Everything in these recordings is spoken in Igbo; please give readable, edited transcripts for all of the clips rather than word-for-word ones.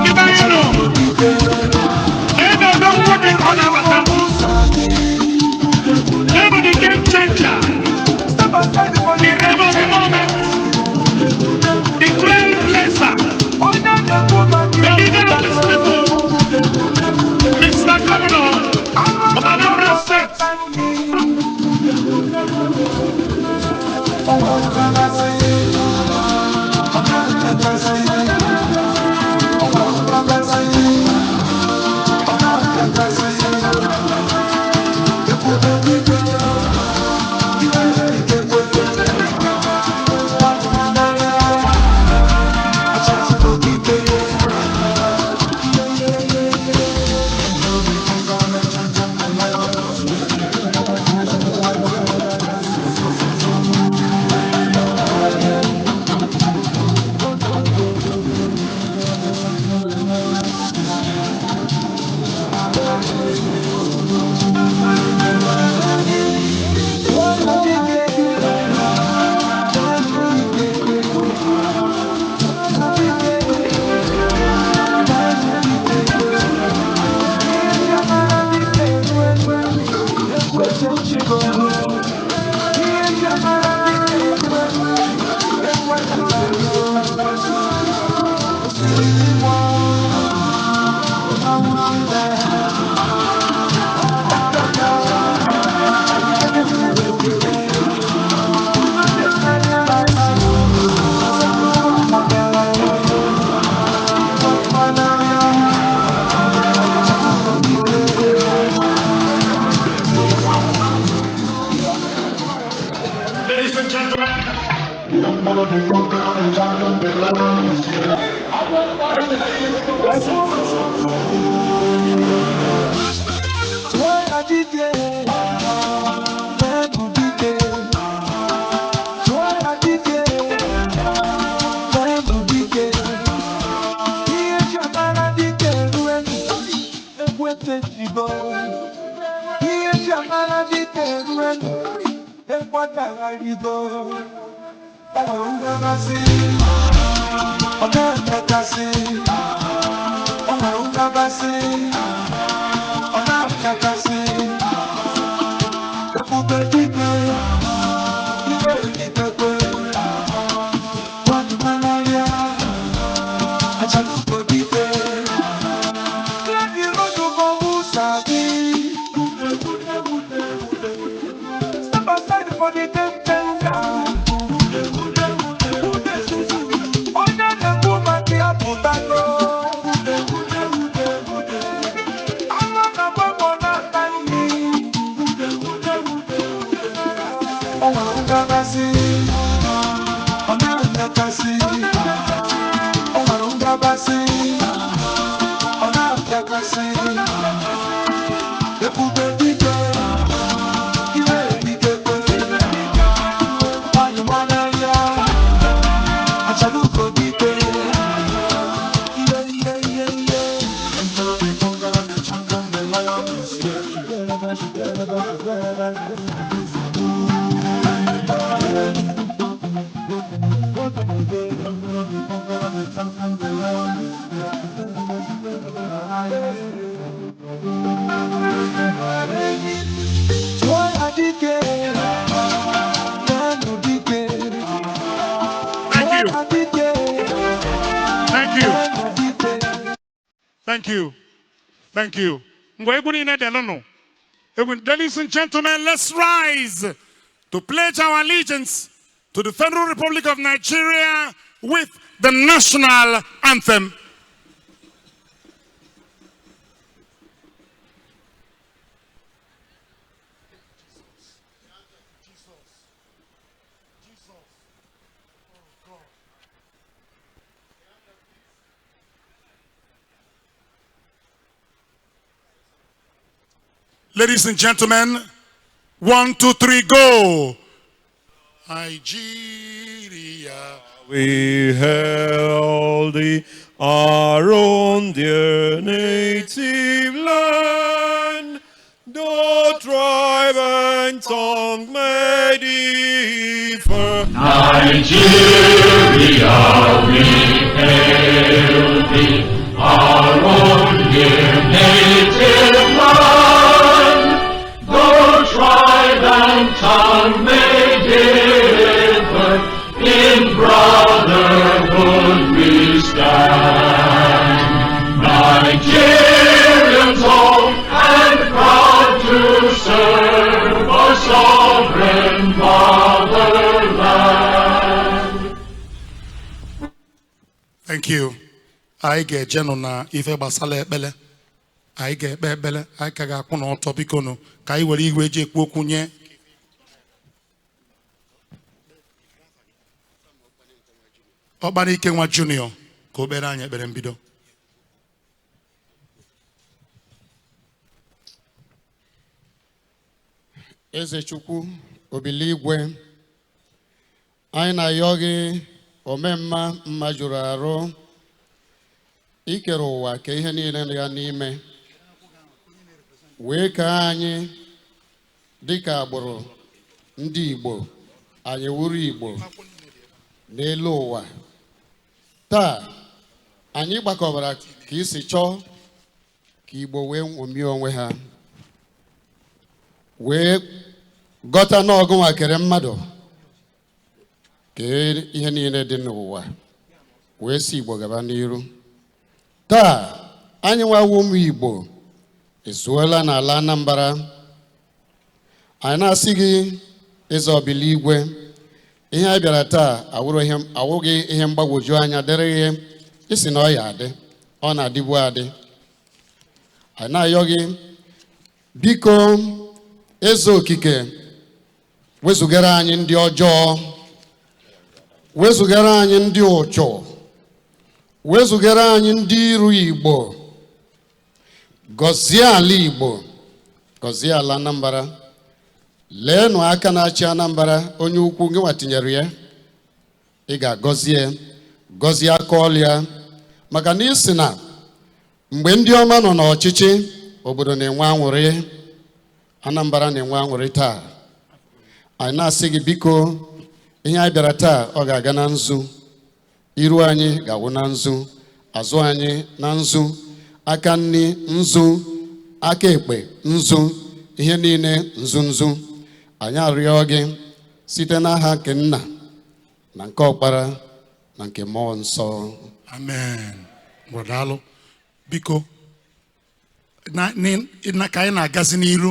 Ndị be anyị nọ, ebe ebe nwoke ka ọ na-abata. Ebe the game changer, the every moment, the trailblazer, the leader of this people, Mr. Governor of Anambra State. Ladies and gentlemen, Thank you. Thank you. Thank you. Thank you. Ngwa egwu niile delụnụ. Egwu. Ladies and gentlemen, let's rise to pledge our allegiance to the Federal Republic of Nigeria with the national anthem. Ladies and gentlemen, one, two, three, go. Nigeria. We hail thee, our own dear native land. Though tribe and tongue may differ, Nigeria, we hail thee, our own dear native land. Though tribe and tongue may differ, in brotherhood we stand. Nigerians all, and proud to serve our sovereign motherland. Thank you. Anyị ga-eje nụ na ife gbasara ekpele. Anyị ga-ekpe ekpele. Anyị ka ga-akwụ n'ọtọ, biko nụ, ka anyị were igwe eji ekwu okwu nye Ọkpara Ike nwa Junior ka o kpere anyị ekpere mbido. Eze Chukwu obiligwe, anyị na-ayọ gị, omemma mma juru arụ, ikere ụwa ka ihe niile nọ ya n'ime, wee kee anyị dịka agbụrụ ndị Igbo, anyị wuru Igbo n'elu ụwa. Taa anyị gbakọbara ka isi chọọ ka Igbo wee ṅomie onwe ha, wee gọta n'ọgụnwa kere mmadụ, kee ihe niile dị n'ụwa, wee si Igbo gaba n'iru. Taa anyị nwawo ụmụ Igbo ezuola n'ala Anambra. Anyị na-asị gị, eze ọbịla, ihe anyị bịara taa awụrụ ihe awụghị ihe mgbagwoju anya dịrị gị. Isi na ọ ya adị, ọ na-adịbu adị. Anyị na-ayọ gị, biko, eze okike, wezụgara anyị ndị ọjọọ, wezụgara anyị ndị ụchụ, wezụgara anyị ndị iru Igbo. Gọzie ala Igbo, gọzie ala Anambra. Leenụ aka na-achị Anambra, onye ukwu gị nwa tinyere ya, ị ga-agọzie, gọzie aka ọlụ ya, maka na isi na mgbe ndị ọma nọ n'ọchịchị, obodo na-enwe aṅụrị. Anambra na-enwe aṅụrị taa. Anyị na-asị gị, biko, ihe anyị bịara taa, ọ ga-aga na nzu. Iru anyị ga-awụ na nzu, azụ anyị na nzu, aka nni nzu, aka ekpe nzu, ihe niile nzu nzu. Anyị arịọ gị site n'aha nke Nna na nke Ọkpara na nke Mmụọ Nsọ. Amen. Daalụ. Biko, na ka anyị na-agazi n'iru,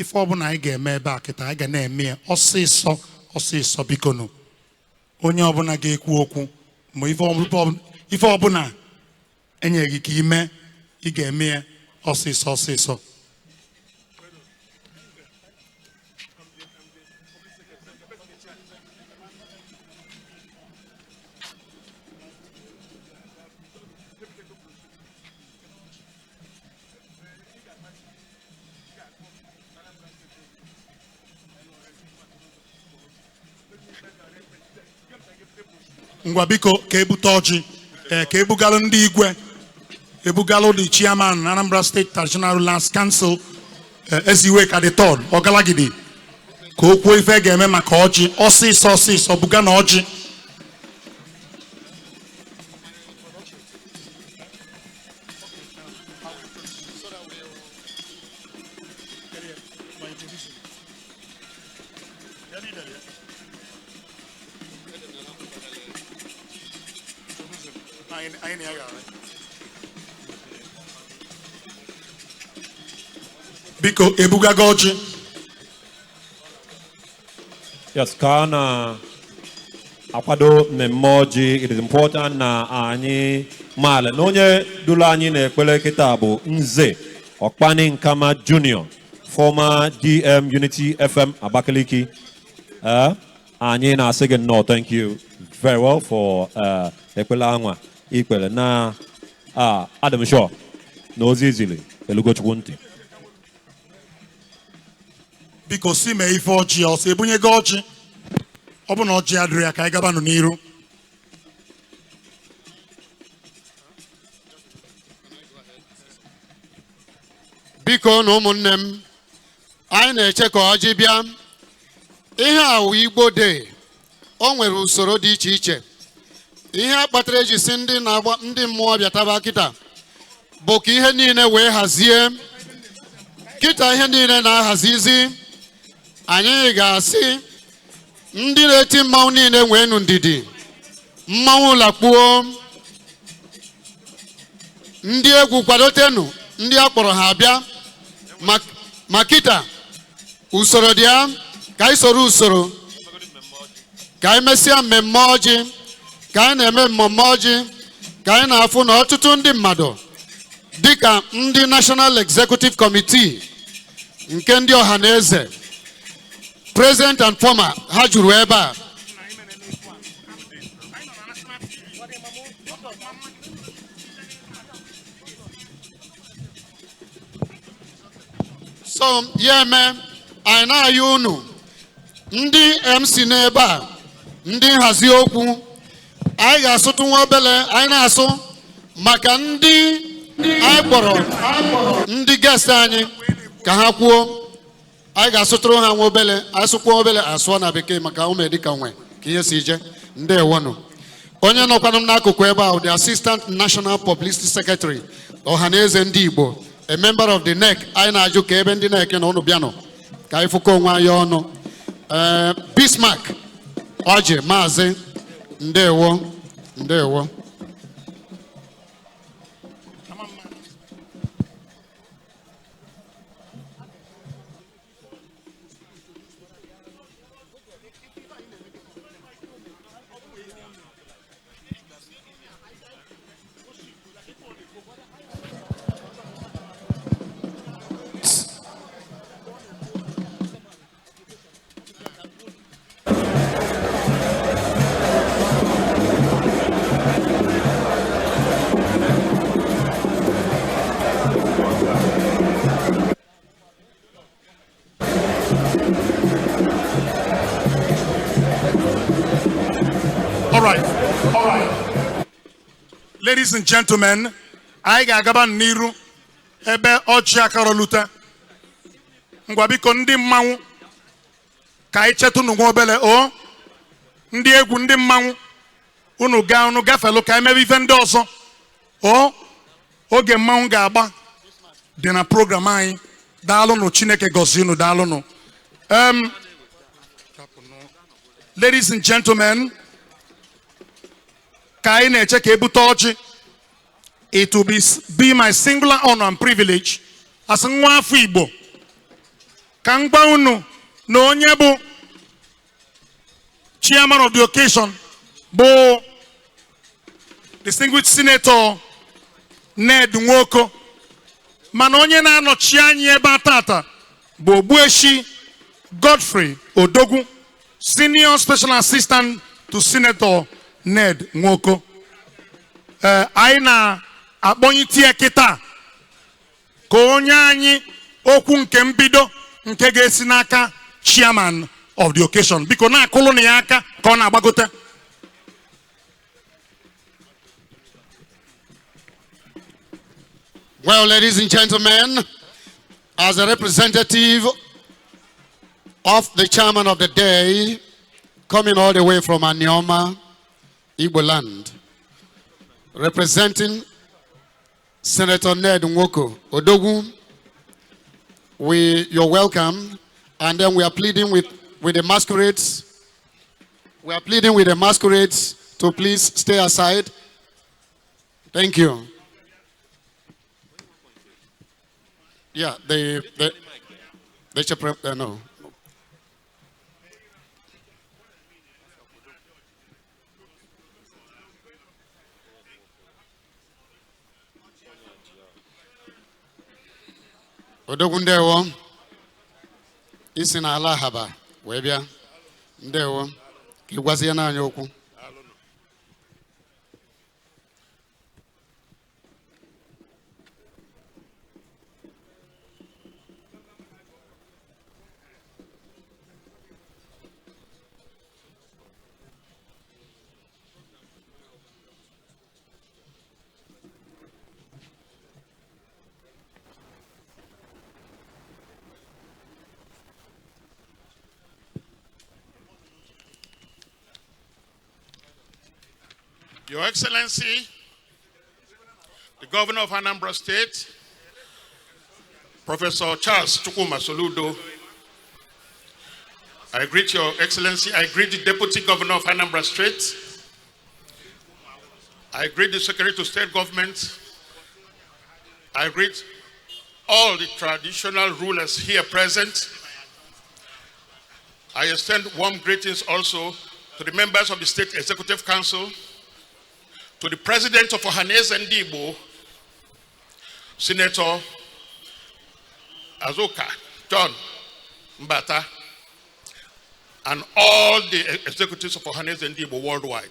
ife ọbụla anyị ga-eme ebe a kịta, anyị ga na-eme ya ọsịsọ ọsịsọ, biko nụ. Onye ọbụla ga-ekwu okwu ma ife ọbụla enyeghị ka ime, ị ga-eme ya ọsịsọ ọsịsọ. Ngwa, biko, ka ebute ọjị, ee, ka ebugalụ ndị igwe, ebugalụ the chairman, Anambra State Traditional Rulers Council, Eziweka the third, Ọgalagidi, ka o kwuo ife ga-eme maka ọjị. Ọsịsọ ọsịsọ, buga na ọjị. Anyị na ya ga-ara. Biko, ebugago ọjị. Yes, ka a na-akwado mmemme ọjị, it is important na anyị maala na onye duru anyị n'ekpere kịta bụ Nze Ọkpani Nkama Junior, former DM Unity FM Abakaliki. Anyị na-asị gị nnọọ, thank you very well for ekpere anwa ikpere na adị m sure na ozi izili elugochukwu ntị. Biko si mee ife ọjị ya ọsọ ebunye gị ọjị. Ọ bụ na ọjị adịrị ya ka anyị gabanụ n'iru. Biko na ụmụnne m, anyị na-eche ka ọjị bịa. Ihe a wụ Igbo Day. O nwere usoro dị iche iche. Ihe a kpatara eji si ndị na-agba ndị mmụọ bịataba kịta bụ ka ihe niile wee hazie. Kịta ihe niile na-ahazizi, anyị ga-asị ndị na-eti mmanwụ niile nweenụ ndidi. Mmanwụ lakpuo. Ndị egwu kwadotenu, ndị a kpọrọ ha abịa. Ma kịta usoro dị ya, ka anyị soro usoro, ka anyị mesịa mmemme ọjị, ka anyị na-eme mmemme ọjị, ka anyị na-afụ na ọtụtụ ndị mmadụ dịka ndị National Executive Committee nke ndị ọha na eze, present and former, ha juru ebe a. So ya eme anyị na-ayọ unu ndị MC n'ebe a, ndị nhazi okwu, anyị ga-asụtụ nwa obele, anyị na-asụ maka ndị anyị kpọrọ ndị guest anyị ka ha kwuo. Anyị ga-asụtụrụ ha nwa obele, anyị sụkwuo obele asụọ na bekee maka ume dịka nwe ka ihe si je. Ndewonụ. Onye nọkwanụ m n'akụkụ ebe a, the Assistant National Publicity Secretary Ọhaneze Ndị Igbo, a member of the NEC. Anyị na-ajụ ka ebe ndị NEC na ụnụ bịanụ ka anyị fụkọ onwe anyị ọnụ. Ee, Bismarck Ọjị, maazị, ndewo, ndewo. All right. All right. Ladies and gentlemen, anyị ga-agaba n'iru ebe ọjị akarolute. Ngwa biko ndị mmanwụ ka anyị chetụnụ nwa obele o. Ndị egwu ndị mmanwụ unu gaa unu gafelụ ka anyị mebe ife ndị ọzọ. O oge mmanwụ ga-agba dị na program anyị. Daalụnụ, Chineke gọzie unu, daalụnụ. Ladies and gentlemen, ka anyị na-eche ka ebute ọjị, it will be my singular honor and privilege as nwa afọ Igbo ka m gwa unu na onye bụ chairman of the occasion bụ distinguished Senator Ned Nwoko, mana onye na-anọchi anyị ebe a tata bụ Ogbueshi Godfrey Odogwu, Senior Special Assistant to Senator Ned Nwoko. Ee, anyị na-akpọnyite ya kịta ka onye anyị okwu nke mbido nke ga-esi n'aka chairman of the occasion. Biko na-akụlụ na ya aka ka ọ na-agbagote. Well, ladies and gentlemen, as a representative of the chairman of the day, coming all the way from Anioma, Igbo land, representing Senator Ned Nwoko Odogwu, you're welcome. And then we are pleading with the masquerades. We are pleading with the masquerades to please stay aside. Thank you. Yeah, the chaperone, no. Odogwu ndewo, isi n'ala Ahaba wee bịa, ndewo, ka ị gwazie n'anya okwu. Your Excellency, the Governor of Anambra State, Professor Charles Chukwuma Soludo, I greet Your Excellency, I greet the Deputy Governor of Anambra State, I greet the Secretary to State Government, I greet all the traditional rulers here present. I extend warm greetings also to the members of the State Executive Council, to the President of Ohanaeze Ndigbo, Senator Azuka John Mbata, and all the executives of Ohanaeze Ndigbo worldwide.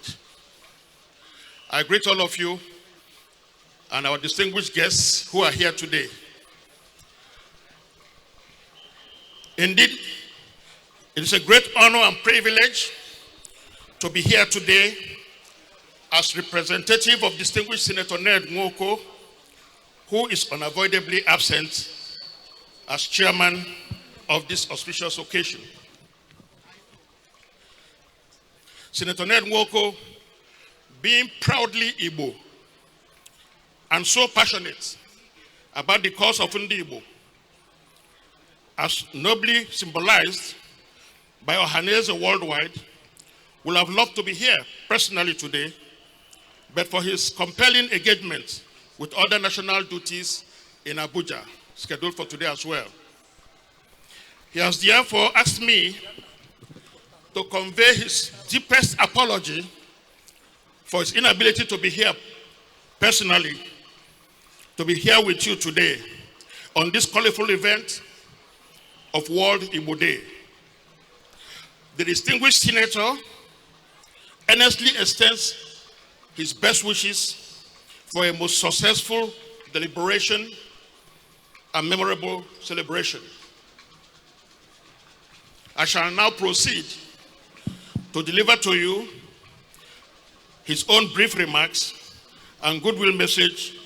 I greet all of you and our distinguished guests who are here today. Indeed, it is a great honor and privilege to be here today as representative of distinguished Senator Ned Nwoko, who is unavoidably absent as chairman of this auspicious occasion. Senator Ned Nwoko, being proudly Igbo and so passionate about the cause of Ndi Igbo, as nobly symbolized by Ohanaeze worldwide, would have loved to be here personally today, but for his compelling engagement with other national duties in Abuja, scheduled for today as well. He has therefore asked me to convey his deepest apology for his inability to be here personally, to be here with you today on this colorful event of World Igbo Day. The distinguished senator earnestly extends his best wishes for a most successful deliberation and memorable celebration. I shall now proceed to deliver to you his own brief remarks and goodwill message.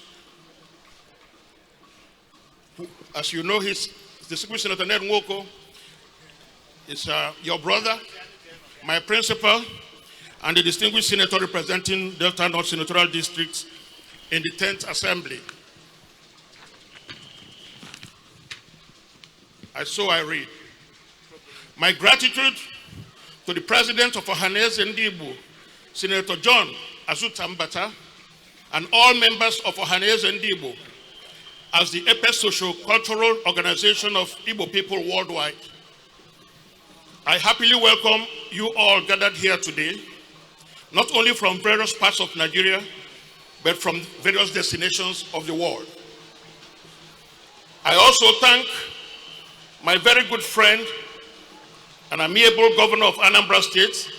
As you know, his distinguished Senator Ned Nwoko is your brother, my principal, and the distinguished senator representing Delta North Senatorial District in the 10th Assembly. And so I read. My gratitude to the President of Ohanaeze Ndigbo, Senator John Azuta Mbata, and all members of Ohanaeze Ndigbo as the apex socio-cultural organization of Igbo people worldwide. I happily welcome you all gathered here today, not only from various parts of Nigeria, but from various destinations of the world. I also thank my very good friend and amiable governor of Anambra State,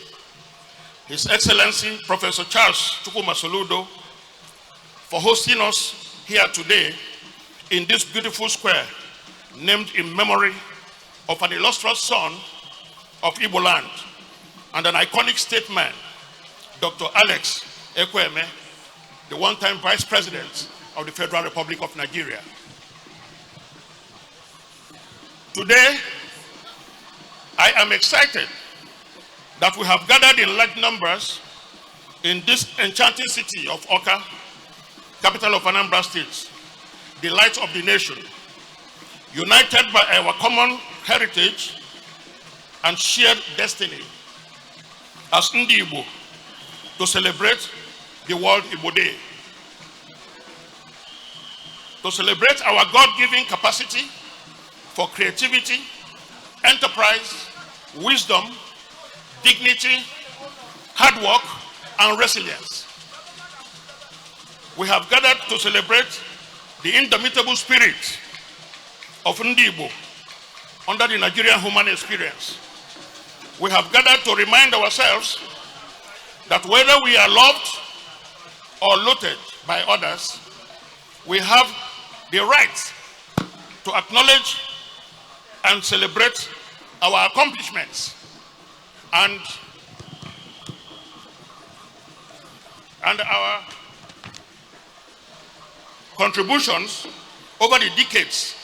His Excellency Professor Charles Chukwuma Soludo, for hosting us here today in this beautiful square named in memory of an illustrious son of Igbo land and an iconic statesman, Dr. Alex Ekwueme, the one-time Vice President of the Federal Republic of Nigeria. Today, I am excited that we have gathered in large numbers in this enchanting city of Awka, capital of Anambra State, the light of the nation, united by our common heritage and shared destiny as Ndi Igbo to celebrate the World Igbo Day. To celebrate our God-given capacity for creativity, enterprise, wisdom, dignity, hard work, and resilience. We have gathered to celebrate the indomitable spirit of Ndi Igbo under the Nigerian human experience. We have gathered to remind ourselves that whether we are loved or looted by others, we have the right to acknowledge and celebrate our accomplishments and our contributions over the decades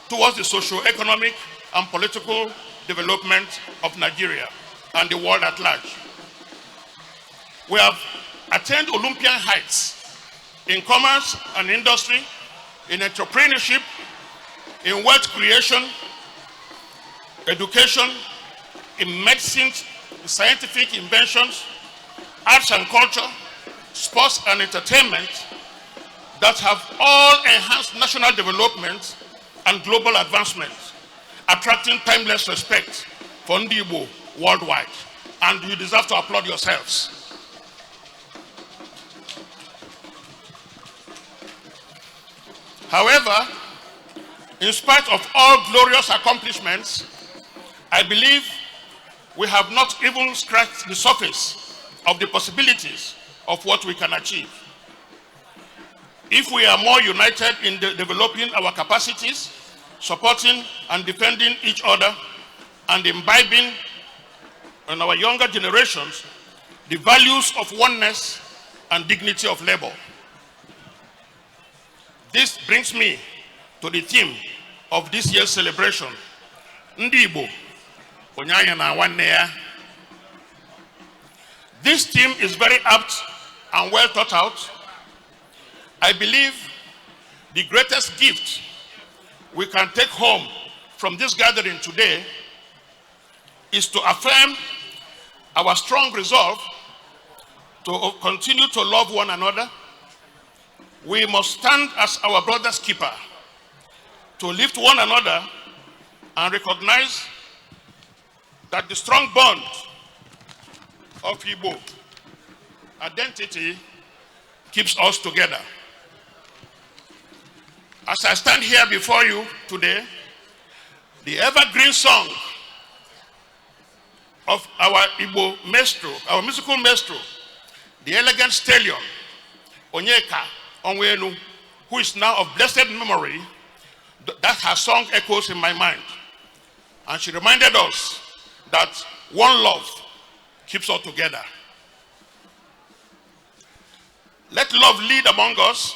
towards the socio-economic and political development of Nigeria and the world at large. We have attained Olympian heights in commerce and industry, in entrepreneurship, in wealth creation, education, in medicine, scientific inventions, arts and culture, sports and entertainment that have all enhanced national development and global advancement, attracting timeless respect for Ndi Igbo worldwide. And you deserve to applaud yourselves. However, in spite of all glorious accomplishments, I believe we have not even scratched the surface of the possibilities of what we can achieve. If we are more united in developing our capacities, supporting and defending each other, and imbibing in our younger generations the values of oneness and dignity of labor. This brings me to the theme of this year's celebration. Ndị Igbo, onye aghana nwanne ya. This theme is very apt and well thought out. I believe the greatest gift we can take home from this gathering today is to affirm our strong resolve to continue to love one another. We must stand as our brother's keeper, to lift one another and recognize that the strong bond of Igbo identity keeps us together. As I stand here before you today, the evergreen song of our Igbo maestro, our musical maestro, the elegant stallion, Onyeka Onwenu, who is now of blessed memory, that her song echoes in my mind. And she reminded us that one love keeps us together. Let love lead among us.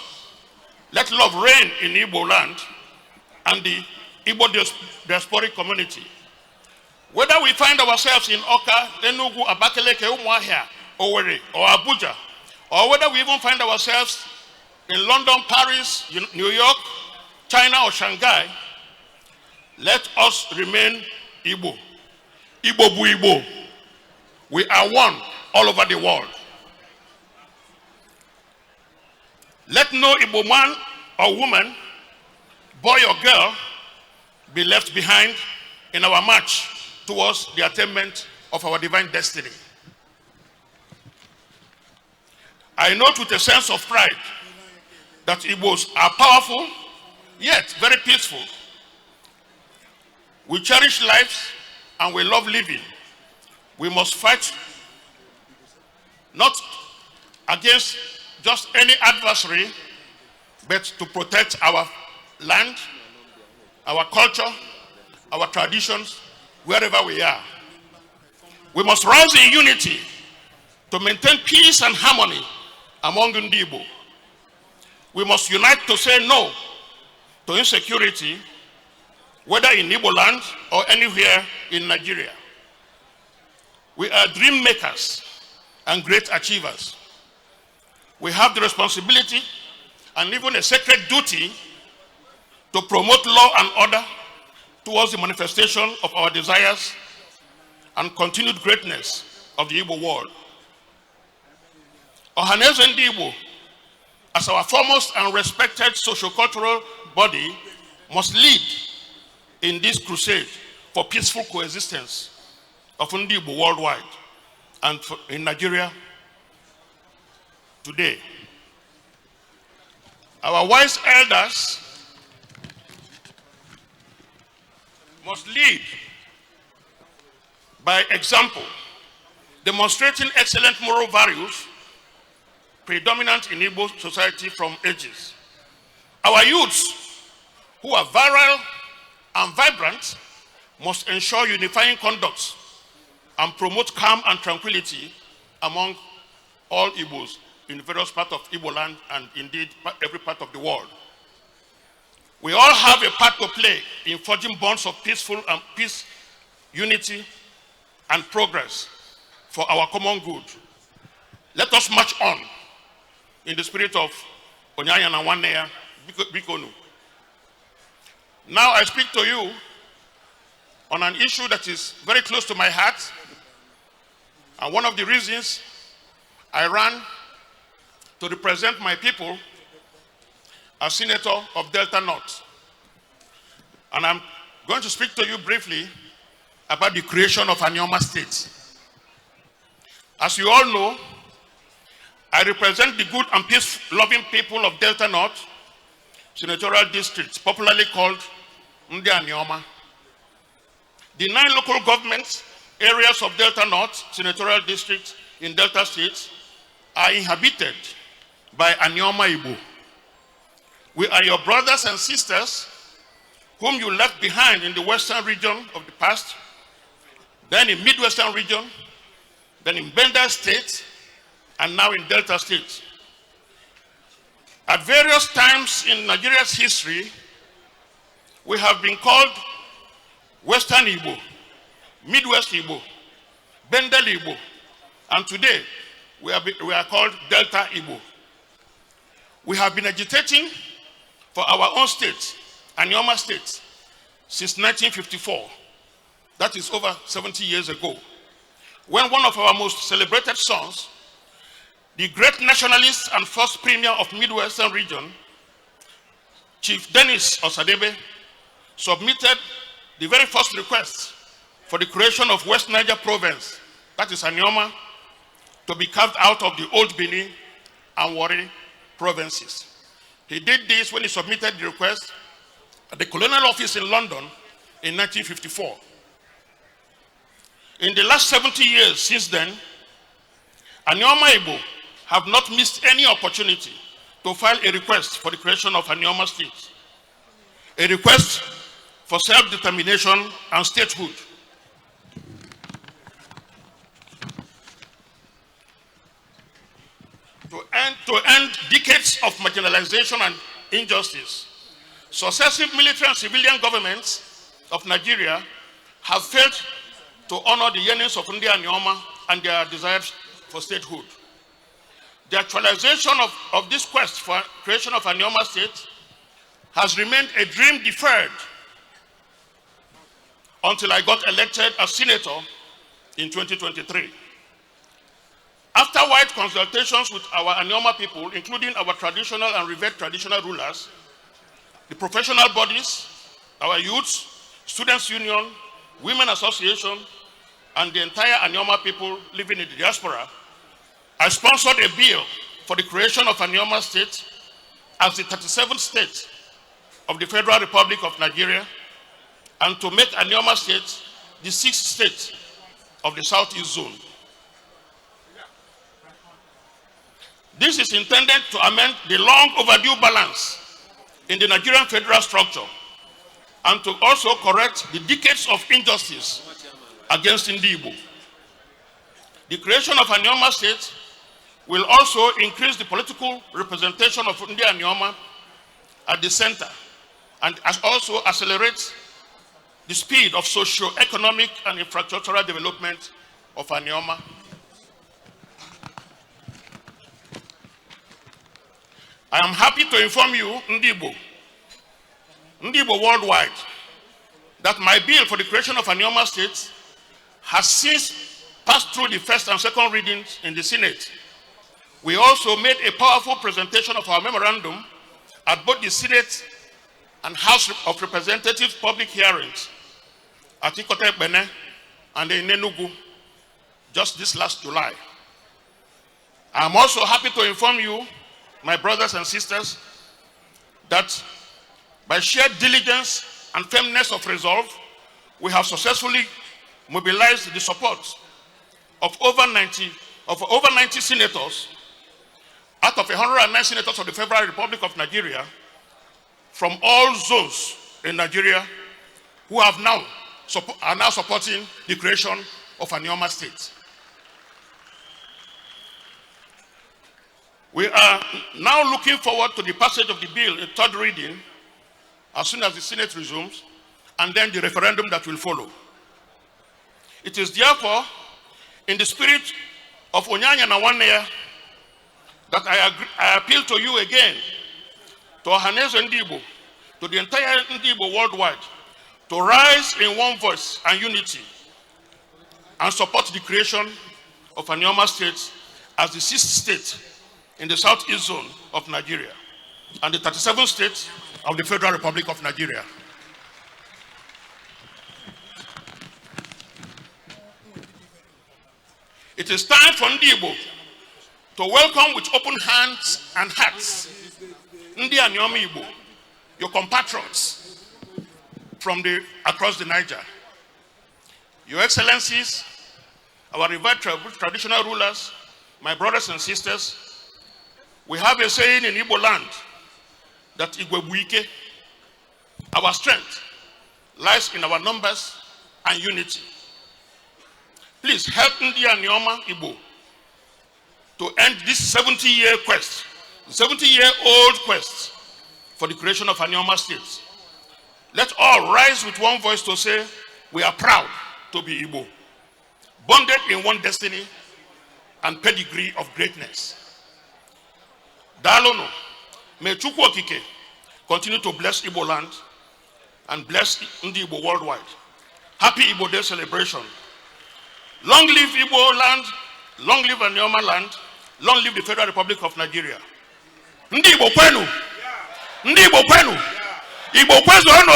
Let love reign in Igbo land and the Igbo diasporic community. Whether we find ourselves in Awka, Enugu, Abakaliki, Umuahia, Owerri, or Abuja, or whether we even find ourselves in London, Paris, New York, China, or Shanghai, let us remain Igbo. Igbo bu Igbo. We are one all over the world. Let no Igbo man or woman, boy or girl, be left behind in our march towards the attainment of our divine destiny. I note with a sense of pride that Igbos are powerful, yet very peaceful. We cherish lives and we love living. We must fight not against just any adversary, but to protect our land, our culture, our traditions, wherever we are. We must rise in unity to maintain peace and harmony among Ndi. We must unite to say no to insecurity, whether in Igbo land or anywhere in Nigeria. We are dream makers and great achievers. We have the responsibility and even a sacred duty to promote law and order towards the manifestation of our desires and continued greatness of the Igbo world. Ohanaeze Ndi Igbo, as our foremost and respected socio-cultural body, must lead in this crusade for peaceful coexistence of Ndi Igbo worldwide and in Nigeria today. Our wise elders must lead by example, demonstrating excellent moral values predominant in Igbo society from ages. Our youths, who are virile and vibrant, must ensure unifying conduct and promote calm and tranquility among all Igbos in various parts of Igbo land and indeed every part of the world. We all have a part to play in forging bonds of peaceful and peace, unity, and progress for our common good. Let us march on in the spirit of Onye Aghana Nwanne Ya, Bikonu. Now I speak to you on an issue that is very close to my heart, and one of the reasons I ran to represent my people as Senator of Delta North. And I'm going to speak to you briefly about the creation of Anioma State. As you all know, I represent the good and peace-loving people of Delta North Senatorial District, popularly called Ndi Anioma. The 9 local government areas of Delta North Senatorial District in Delta State are inhabited by Anioma Igbo. We are your brothers and sisters whom you left behind in the western region of the past, then in Midwestern region, then in Bendel State, and now in Delta State. At various times in Nigeria's history, we have been called Western Igbo, Midwest Igbo, Bendel Igbo, and today we are called Delta Igbo. We have been agitating for our own state, Anioma State, since 1954. That is over 70 years ago, when one of our most celebrated sons, the great nationalist and first premier of Midwestern region, Chief Dennis Osadebe, submitted the very first request for the creation of West Niger Province, that is Anioma, to be carved out of the old Benin and Warri provinces. He did this when he submitted the request at the Colonial Office in London in 1954. In the last 70 years since then, Anioma Igbo have not missed any opportunity to file a request for the creation of Anioma State, a request for self-determination and statehood. To end decades of marginalization and injustice, successive military and civilian governments of Nigeria have failed to honor the yearnings of Ndi Anioma and their desires for statehood. The actualization of this quest for creation of Anioma State has remained a dream deferred until I got elected as senator in 2023. After wide consultations with our Anioma people, including our traditional and revered traditional rulers, the professional bodies, our youths, Students' Union, Women Association, and the entire Anioma people living in the diaspora, I sponsored a bill for the creation of Anioma State as the 37th state of the Federal Republic of Nigeria, and to make Anioma State the 6th state of the Southeast Zone. This is intended to amend the long overdue balance in the Nigerian federal structure and to also correct the decades of injustice against Ndi Igbo. The creation of Anioma State will also increase the political representation of Ndi Anioma at the center and also accelerate the speed of socio-economic and infrastructural development of Anioma. I am happy to inform you, Ndi Igbo, Ndi Igbo worldwide, that my bill for the creation of Anioma State has since passed through the first and second readings in the Senate. We also made a powerful presentation of our memorandum at both the Senate and House of Representatives public hearings at Ikot Ekpene and in Enugu just this last July. I am also happy to inform you, my brothers and sisters, that by sheer diligence and firmness of resolve, we have successfully mobilized the support of over 90 senators out of 109 senators of the Federal Republic of Nigeria from all zones in Nigeria who are now supporting the creation of Anioma State. We are now looking forward to the passage of the bill in third reading as soon as the Senate resumes, and then the referendum that will follow. It is therefore in the spirit of Onye Aghana Nwanne Ya that I appeal to you again, to Ohanaeze Ndigbo, to the entire Ndigbo worldwide, to rise in one voice and unity and support the creation of Anioma State as the 6th state in the Southeast Zone of Nigeria and the 37th state of the Federal Republic of Nigeria. It is time for Ndigbo to welcome with open hands and hearts Ndi Anioma Igbo, your compatriots from across the Niger. Your Excellencies, our revered traditional rulers, my brothers and sisters, we have a saying in Igbo land that Igwe our strength lies in our numbers and unity. Please help Ndi Anioma Igbo to end this 70-year quest, 70-year-old quest for the creation of Anioma State. Let all rise with one voice to say, we are proud to be Igbo, bonded in one destiny and pedigree of greatness. Dalono, may Chukwu Okike continue to bless Igbo land and bless Ndi Igbo worldwide. Happy Igbo Day celebration. Long live Igbo land, long live Anioma land, long live the Federal Republic of Nigeria. Ndi Igbo kwenu! Ndi Igbo kwenu! Igbo kwezuonu!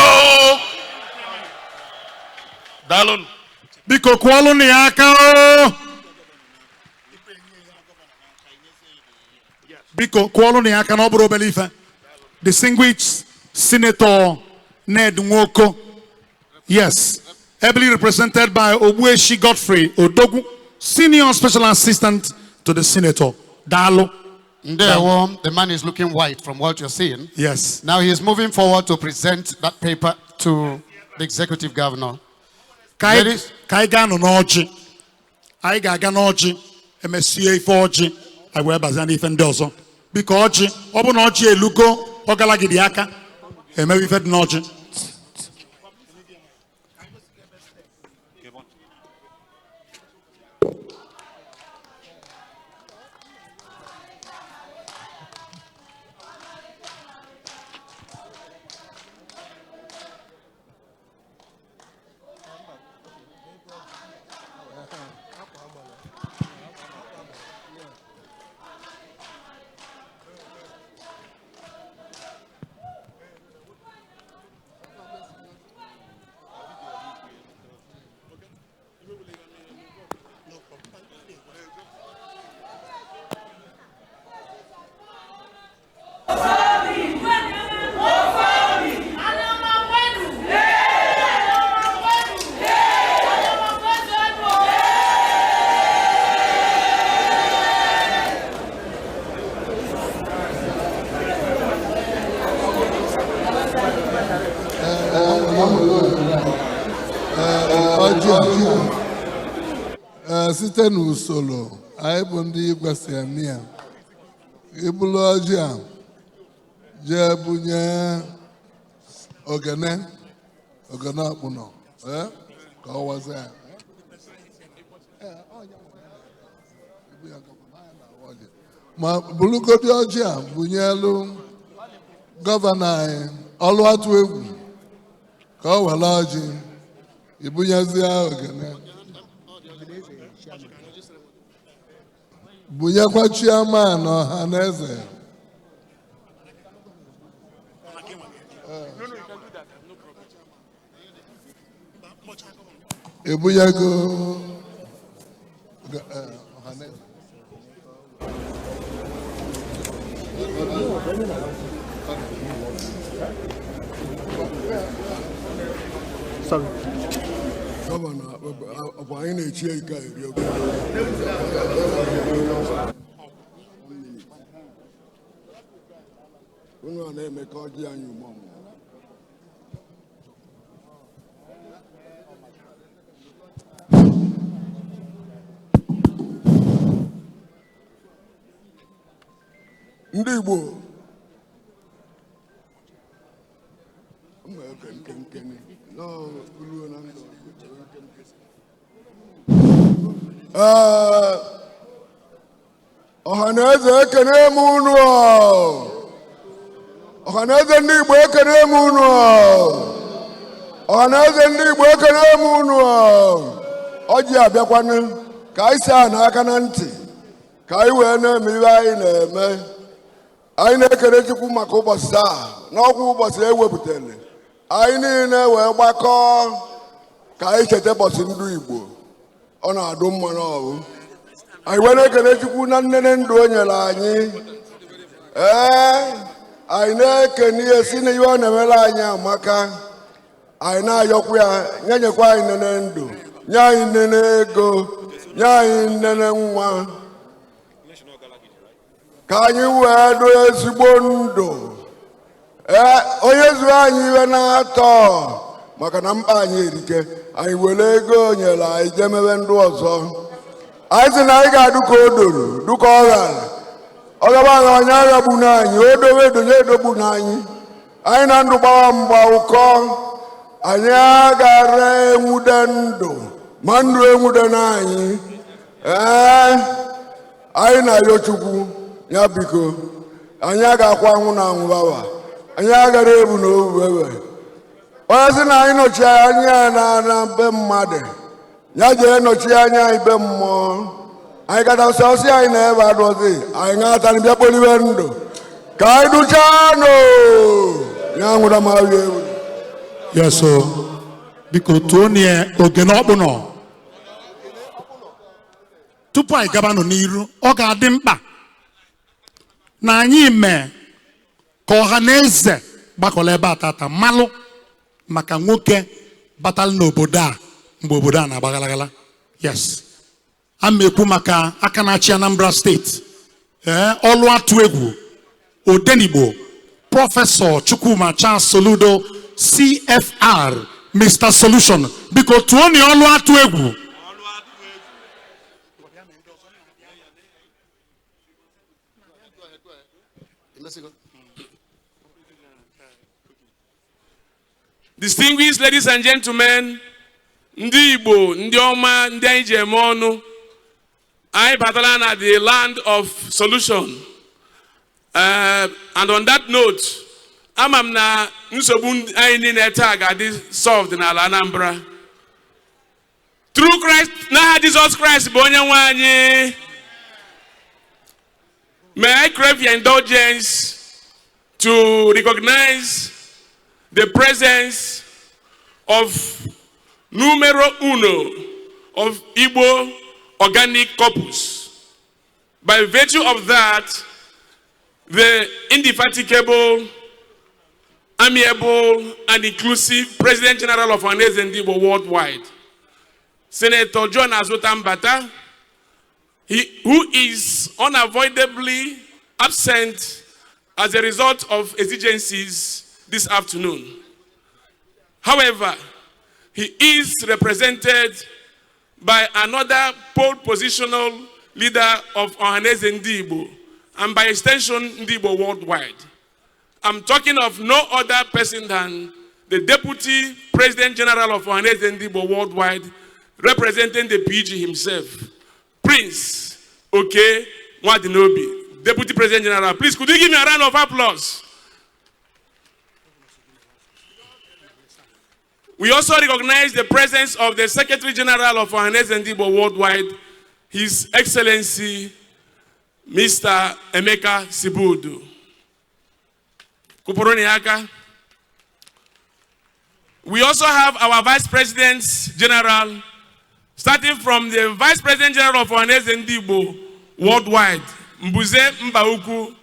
Daalụnụ. Biko kụọlụnụ ya aka o. Biko kụọlụnụ ya aka na ọ bụrụ obere ife. Distinguished Senator Ned Nwoko. Yes, ably represented by Ogbueshi Godfrey Odogwu, Senior Special Assistant to the Senator. Daalụ. Ndewo, the man is looking white from what you're seeing. Yes. Now he is moving forward to present that paper to the executive governor. Ka anyị gaa nụ n'ọjị. Anyị ga-aga n'ọjị, emesie ife ọjị, anyị wee bazie n'ife ndị ọzọ. Biko ọjị, ọ bụ na ọjị elugo, ọ galagidi aka, emewe ife dị n'ọjị. Site n'usoro anyị bụ ndị igwe si eme ya, ibulu ọjị a jee bunye ogene ogene ọkpụnọ ka ọ wazie ya. Ma bulugodi ọjị a bunyelu gọvanọ anyị ọlụ atụ egwu ka ọ were ọjị ibunyezie ogene. Bunyekwa chairman Ọhaneze. Ebunyego Ọhaneze. Sorry. Gọvanọ, ọ anyị na-echi ike eri oge. Unu a na-eme ka ọjị anyị ugbu a. Ndị Igbo Ọhaneze, ekene m unu. Ọhaneze ndị Igbo, ekene m unu. Ọhaneze ndị Igbo, ekene m unu. Ọjị abịakwanụ ka anyị si a n'aka na ntị ka anyị wee na-eme ihe anyị na-eme. Anyị na-ekele Chukwu maka ụbọchị taa, n'ọkwa ụbọchị e wepụtara anyị niile wee gbakọọ ka anyị cheta ụbọchị ndụ Igbo. Ọ na-adụ mma n'ọhụ. Anyị wee na-ekele Chukwu na nnene ndụ o nyere anyị. Ee, anyị na-ekene ihe si na ihe ọ na-emere anyị amaka. Anyị na-ayọkwa ya nyenyekwa anyị nnene ndụ, nye anyị nnene ego, nye anyị nnene nwa, ka anyị wee dụ ezigbo ndụ. Ee, onye zuru anyị iwe na-atọ maka na mkpa anyị erike, anyị were ego o nyere anyị jee mebe ndụ ọzọ. Anyị sị na anyị ga-adụ ka o doro, dụka ọ ghara ọ gaba agha, onye aghagbu n'anyị, o dobe edonye edogbu n'anyị. Anyị na ndụ gbawa mgba ụkọ, anyị agara enwude ndụ ma ndụ enwude n'anyị. Ee, anyị na-ayọ Chukwu ya biko, anyị agakwa anwụ na anwụ bawa, anyị agara ebu na obu ebe. Onye sị na anyị nọchi anya ya na be mmadụ, ya jee nọchi anya anyị be mmụọ. Anyị katasị ọsị anyị na ebe adụọzi anyị ṅatara bịa kpolibe ndụ ka anyị duchanụ ya nwụrụ ma ewu. Yes o, biko tụọ nie ogene ọkpụ nọ. Tupu anyị gabanụ n'iru, ọ ga-adị mkpa na anyị mee ka ọha na eze gbakọrọ ebe a tata malụ maka nwoke batara n'obodo a mgbe obodo a na-agba galagala. Yes, a ma ekwu maka aka na-achị Anambra Steeti, ee, ọlụ atụ egwu, Odenigbo, Prọfesọ Chukwuma Charles Soludo, CFR, Mr. Solution. Biko tụọ ni ọlụ atụ egwu. Distinguished ladies and gentlemen, ndị Igbo, ndị ọma, ndị anyị ji eme ọnụ, anyị batara na the land of solution. And on that note, ama m na nsogbu anyị niile taa ga-adị solved n'ala Anambra. Through Christ, n'aha Jizọs Kraịst bụ onye nwe anyị. May I crave your indulgence to recognize the presence of numero uno of Igbo organic corpus. By virtue of that, the indefatigable, amiable, and inclusive President General of Ohanaeze Ndigbo worldwide, Senator John Azuta Mbata, who is unavoidably absent as a result of exigencies this afternoon. However, he is represented by another pole positional leader of Ohanaeze Ndigbo, and by extension Ndigbo worldwide. I'm talking of no other person than the Deputy President General of Ohanaeze Ndigbo worldwide, representing the PG himself, Prince Oke Nwadinobi, Deputy President General. Please, could you give me a round of applause? We also recognize the presence of the Secretary General of Ohanaeze Ndigbo worldwide, His Excellency, Mr. Emeka Sibudu. Kupuroniaka. We also have our Vice President General, starting from the Vice President General of Ohanaeze Ndigbo worldwide, Mbuze Mbauku,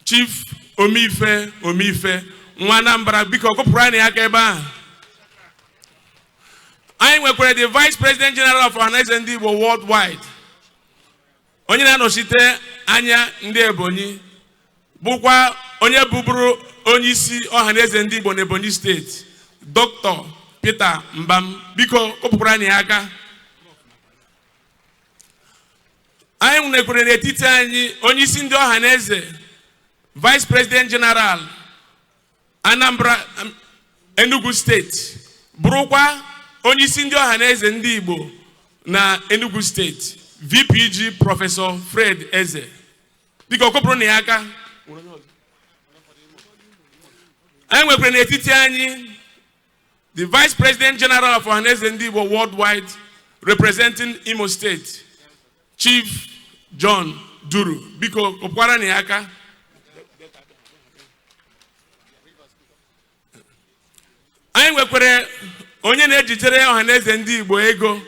Chief Omife Omife, Nwanambra, biko kupuroniaka ebe a. Anyị nwekwara the Vice President General of Ohanaeze Ndigbo worldwide, onye na-anọchite anya ndị Ebonyi, bụkwa onye bụbụrụ onye isi Ohanaeze Ndigbo na Ebonyi Steeti, Dr. Peter Mbam. Biko kụpụkwara anyị aka. Anyị nwekwara n'etiti anyị onye isi ndị Ohanaeze, Vice President General Anambra, Enugu Steeti, bụrụkwa onye isi ndị Ohanaeze ndị Igbo na Enugu Steeti, VPG Prọfesọ Fred Eze. Biko kụpụrụ na ya aka. Anyị nwekwara n'etiti anyị the Vice President General of Ohanaeze Ndigbo Worldwide, representing Imo State, Chief John Duru. Biko kụpụkwara na ya aka. Anyị nwekwara onye na-ejitere Ohanaeze Ndị Igbo ego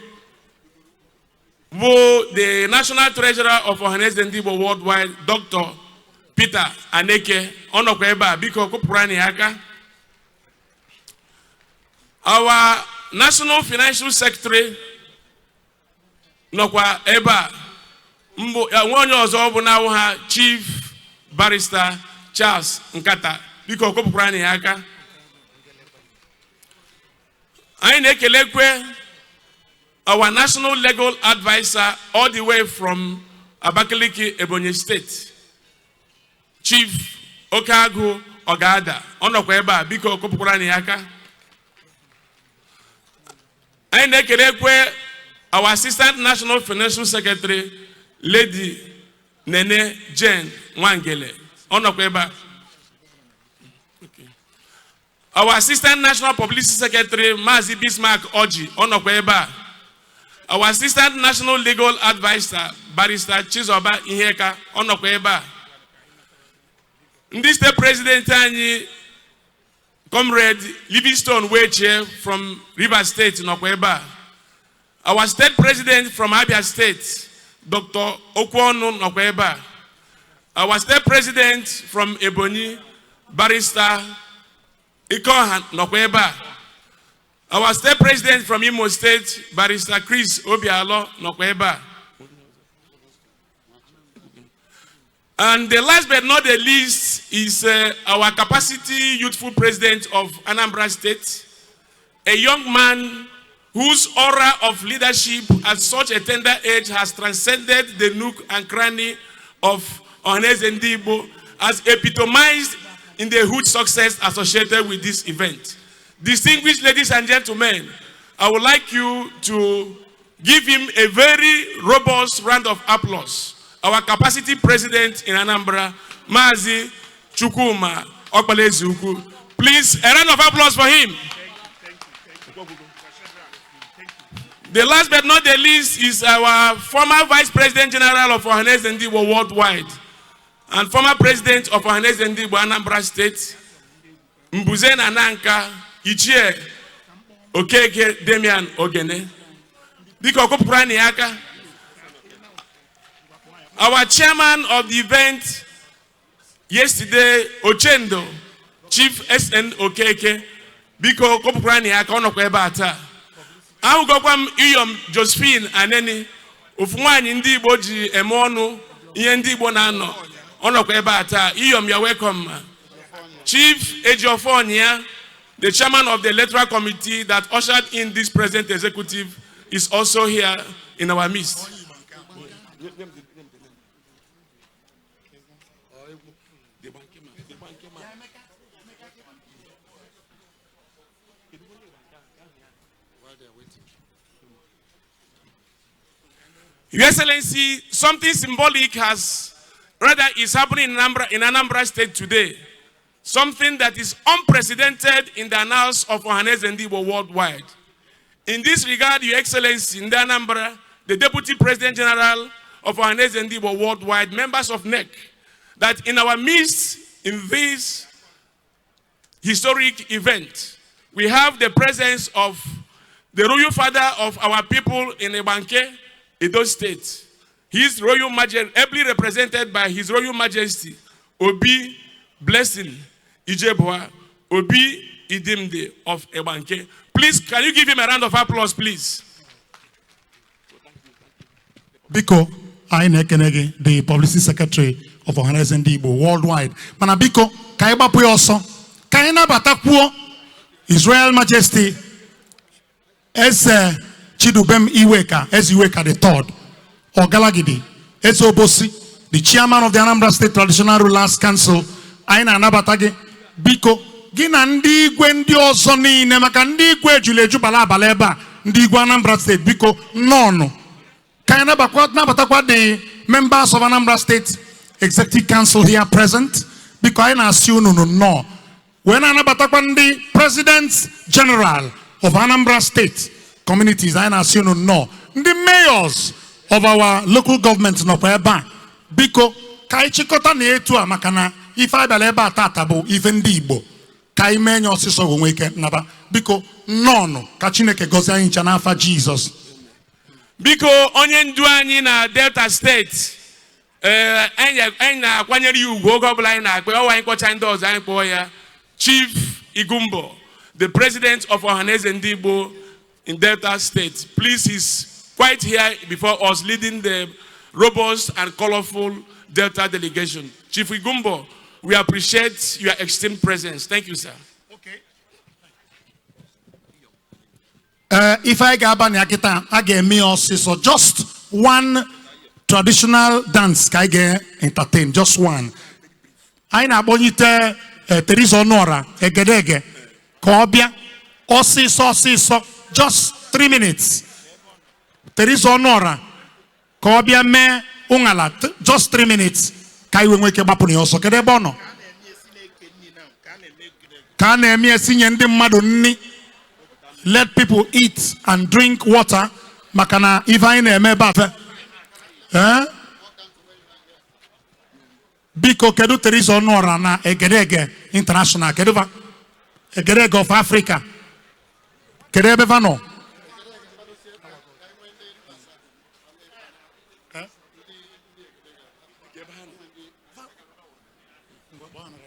bụ the National Treasurer of Ohanaeze Ndị Igbo Worldwide, Dr. Peter Aneke. Ọ nọkwa ebe a, biko kụpụrụ anyị aka. Our National Financial Secretary nọkwa ebe a, mbụ nwe onye ọzọ bụ na ha, Chief Barrister Charles Nkata. Biko kụpụrụ anyị aka. Anyị na-ekelekwe our National Legal Adviser all the way from Abakaliki, Ebonyi State, Chief Okagu Ogada. Ọ nọkwa ebe a, biko kụpụkwara anyị aka. Anyị na-ekelekwe our Assistant National Financial Secretary, Lady Nene Jane Nwangele. Ọ nọkwa ebe a. Our Assistant National Publicity Secretary, Mazi Bismarck Oji, ọ nọkwa ebe a. Our Assistant National Legal Adviser, Barrister Chizoba Iheka, ọ nọkwa ebe a. Ndị State President anyị, Comrade Livingstone Wechie from Rivers State, nọkwa ebe a. Our State President from Abia State, Dr. Okwonu, nọkwa ebe a. Our State President from Ebonyi, Barrister Ikoha, nọkwa ebe a. Our State President from Imo State, Barrister Chris Obialo, nọkwa ebe a. And the last but not the least is our capacity youthful president of Anambra State, a young man whose aura of leadership at such a tender age has transcended the nook and cranny of Ohanaeze Ndigbo, as epitomized in the huge success associated with this event. Distinguished ladies and gentlemen, I would like you to give him a very robust round of applause. Our capacity president in Anambra, Mazi Chukwuma Okpalaezeukwu. Please, a round of applause for him. The last but not the least is our former Vice President General of Ohanaeze Ndigbo Worldwide and former President of Ohanaeze Ndigbo Anambra State, Mbuze Nananka Ichie Okeke Damian Ogene. Biko kụpụrụ anyị aka. Our chairman of the event yesterday, Ochendo, Chief SN Okeke, biko kụpụrụ anyị aka, ọ nọkwa ebe a taa. Ahụgokwa m Iyom Josephine Aneni, ofu nwaanyị ndị Igbo ji eme ọnụ ihe ndị Igbo na-anọ, ọ nọkwa ebe a taa. Iyom, ya welcome. Chief Ejiofor Onyia, the chairman of the electoral committee that ushered in this present executive, is also here in our midst. Your Excellency, something symbolic has, rather is happening in Anambra State today. Something that is unprecedented in the annals of Ohanaeze Ndigbo worldwide. In this regard, Your Excellency, in Anambra, the Deputy President General of Ohanaeze Ndigbo worldwide, members of NEC, that in our midst, in this historic event, we have the presence of the royal father of our people in Igbanke, Edo State. His Royal Majesty, ably represented by His Royal Majesty, Obi Blessing Ijebua, Obi Idimde of Igbanke. Please, can you give him a round of applause, please? Biko, anyị na-ekene gị, the Publicity Secretary of Ohanaeze Ndigbo Worldwide. Mana biko, ka anyị gbapụ ya ọsọ, ka anyị nabatakwuo His Royal Majesty Eze Chidubem Iweka, Eze Iweka the third, Ogalagidi, Eze Obosi, the chairman of the Anambra State Traditional Rulers Council. Anyị na-anabata gị, biko, gị na ndị igwe ndị ọzọ niile, maka ndị igwe ejula eju bala abalị ebe a, ndị igwe Anambra State, biko, nnọọnụ. Ka anyị nabatakwa the members of Anambra State Executive Council here present. Biko, anyị na-asị unu nnọọ. Wee na-anabatakwa ndị President General of Anambra State communities, anyị na-asị unu nnọọ. Ndị mayors of our local government nọkwa ebe a. Biko, ka anyị chịkọta na etu a, maka na ife abịala ebe a tata bụ ife ndị Igbo. Ka anyị mee nye ọsịsọ wee nwee ike naba. Biko, nnọọnụ, ka Chineke gọzie anyị ncha n'afa Jizọs. Biko, onye ndu anyị na Delta Steeti, ee, anyị na-akwanyere ya ugwu oge ọbụla anyị na-akpọ ọwa. Anyị kpọcha ndị ọzọ, anyị kpọọ ya. Chief Igumbo, the president of Ohanaeze Ndị Igbo in Delta State, please, he's quite here before us, leading the robust and colorful Delta delegation. Chief Igumbo, we appreciate your esteemed presence. Thank you, sir. Ee, ife anyị ga-aba na ya kịta, a ga-eme ya ọsịsọ. Just one traditional dance ka anyị ga-entertain, just one. Anyị na-akpọnyite Teresa Ọnụọra Egedege ka ọ bịa ọsịsọ ọsịsọ, just 3 minutes. Teresa Ọnụọra, ka ọ bịa mee ụṅala, just 3 minutes, ka anyị wee nwee ike gbapụrụ ya ọsọ. Kedu ebe ọ nọ ka a na-eme esinye ndị mmadụ nni? Let people eat and drink water, maka na ife anyị na-eme ebe a fe. Eh? Biko, kedu Teresa Ọnụọra na Egedege International? Kedu fa? Egedege of Africa, kedu ebe fa nọ?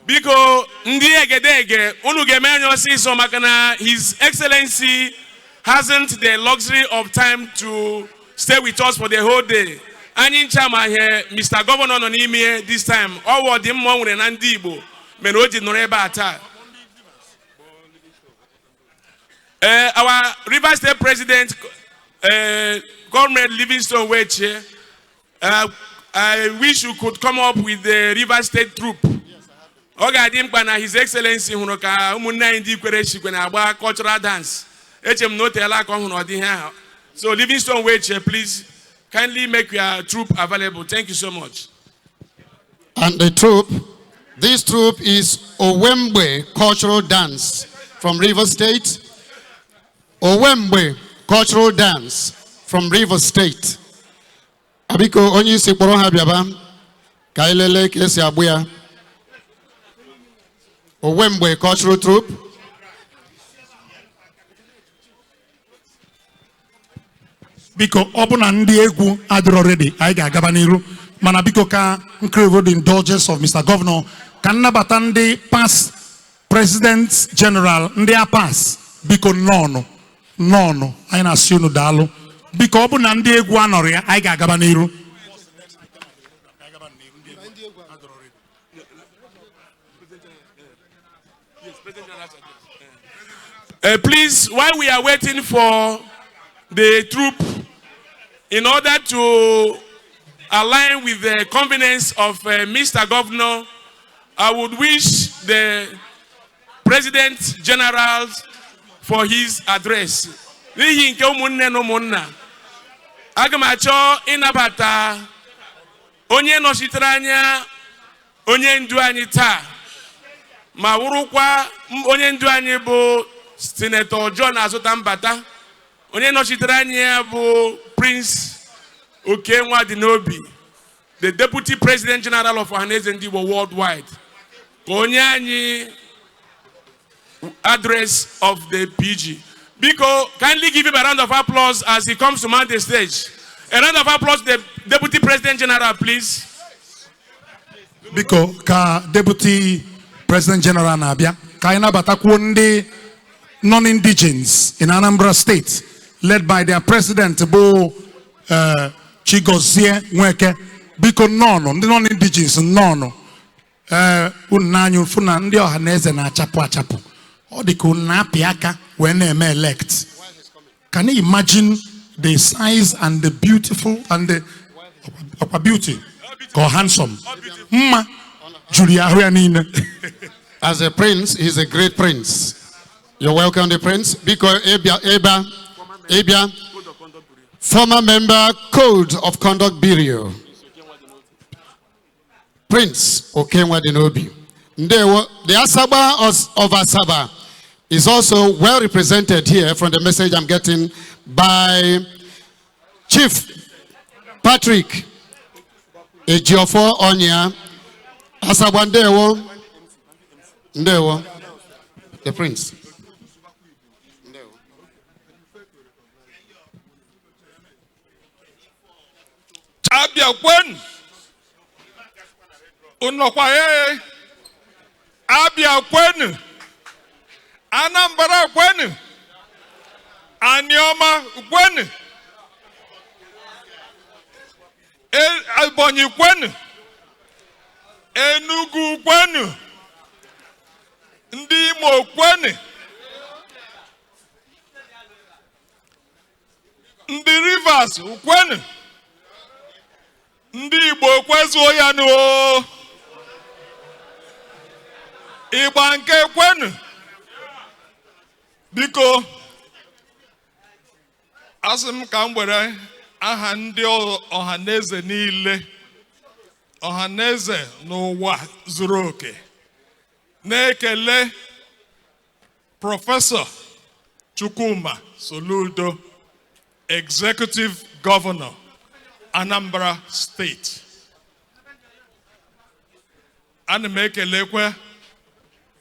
Biko, ndị Egedege, unu ga-eme anya ọsịsọ, maka na His Excellency hasn't the luxury of time to stay with us for the whole day. Anyị ncha ma ihe Mr. Governor nọ n'ime this time. Ọwụ ọdịmma o nwere na ndị Igbo mere o ji nọrọ ebe a taa. Our Rivers State President, Comrade Livingstone Weche, I wish you could come up with the Rivers State troop. Ọ ga-adị mkpa na His Excellency hụrụ ka ụmụnne anyị ndị Ikwere chikwe na-agba cultural dance. Eche m na o teela aka ọ hụrụ ọdịhe ahụ. So Livingstone Weche, please kindly make your troop available. Thank you so much. And the troupe, this troupe is Owembe Cultural Dance from River State. Owembe Cultural Dance from River State. Abiko, onye isi, kpọrọ ha bịaba ka anyị lelee ka esi agbụ ya. Owembe Cultural Troupe. Biko, ọ bụ na ndị egwu adịrọ ready, anyị ga-agaba n'iru, mana biko, ka m crave the indulgence of Mr. Governor ka nnabata ndị past president general, ndị apas. Biko, nnọọnụ, nnọọnụ, anyị na-asị unu daalụ. Biko, ọ bụ na ndị egwu anọrọ ya, anyị ga-agaba n'iru. Please, while we are waiting for the troop, in order to align with the convenience of Mr. Governor, I would wish the President General for his address. N'ihi nke ụmụnne na ụmụnna, aga m achọ ịnabata onye nọchitere anya onye ndu anyị taa, ma wụrụkwa onye ndu anyị bụ Senator John Azuta Mbata. Onye nọchitere anya ya bụ Prince Oke Nwadinobi, the Deputy President General of Ohanaeze Ndigbo Worldwide, ka onye anyị address of the PG. Biko, kindly give him a round of applause as he comes to mount the stage. A round of applause to the Deputy President General, please. Biko, ka Deputy President General na-abịa, ka anyị nabatakwuo ndị non-indigenes in Anambra State, led by their president bụ Chigozie Nweke. Biko, nnọọnụ, ndị non-indigenes, nnọọnụ. Ee, unu n'anya ụfụ na ndị ọha na eze na-achapụ achapụ. Ọ dị ka unu na-apị aka wee na-eme elect. Can you imagine the size and the beautiful and the ọkwa beauty ka ọ handsome mma juru ya ahụ ya niile? As a prince, he's a great prince. You're welcome, the prince. Biko, Ebia, Eba, Ebia, former member, Code of Conduct Bureau. Prince Okenwadinobi. Ndewo, the Asagba of Asaba is also well represented here from the message I'm getting by Chief Patrick Ejiofor Onya. Asagba ndewo. Ndewo. The Prince. Abia kwenu. Unokwa ye. Abia kwenu. Anambra kwenu. Anioma kwenu. Ebonyi kwenu. Enugu kwenu. Ndị Imo kwenu. Ndị Rivers kwenu. Ndị Igbo kwezuo ya nụ. Igba nke kwenu. Biko, asị m ka m were aha ndị ọhaneze niile, ọhaneze n'ụwa zuru oke, na-ekele Prọfesọ Chukwuma Soludo, Executive Governor, Anambra State. Ana m ekelekwe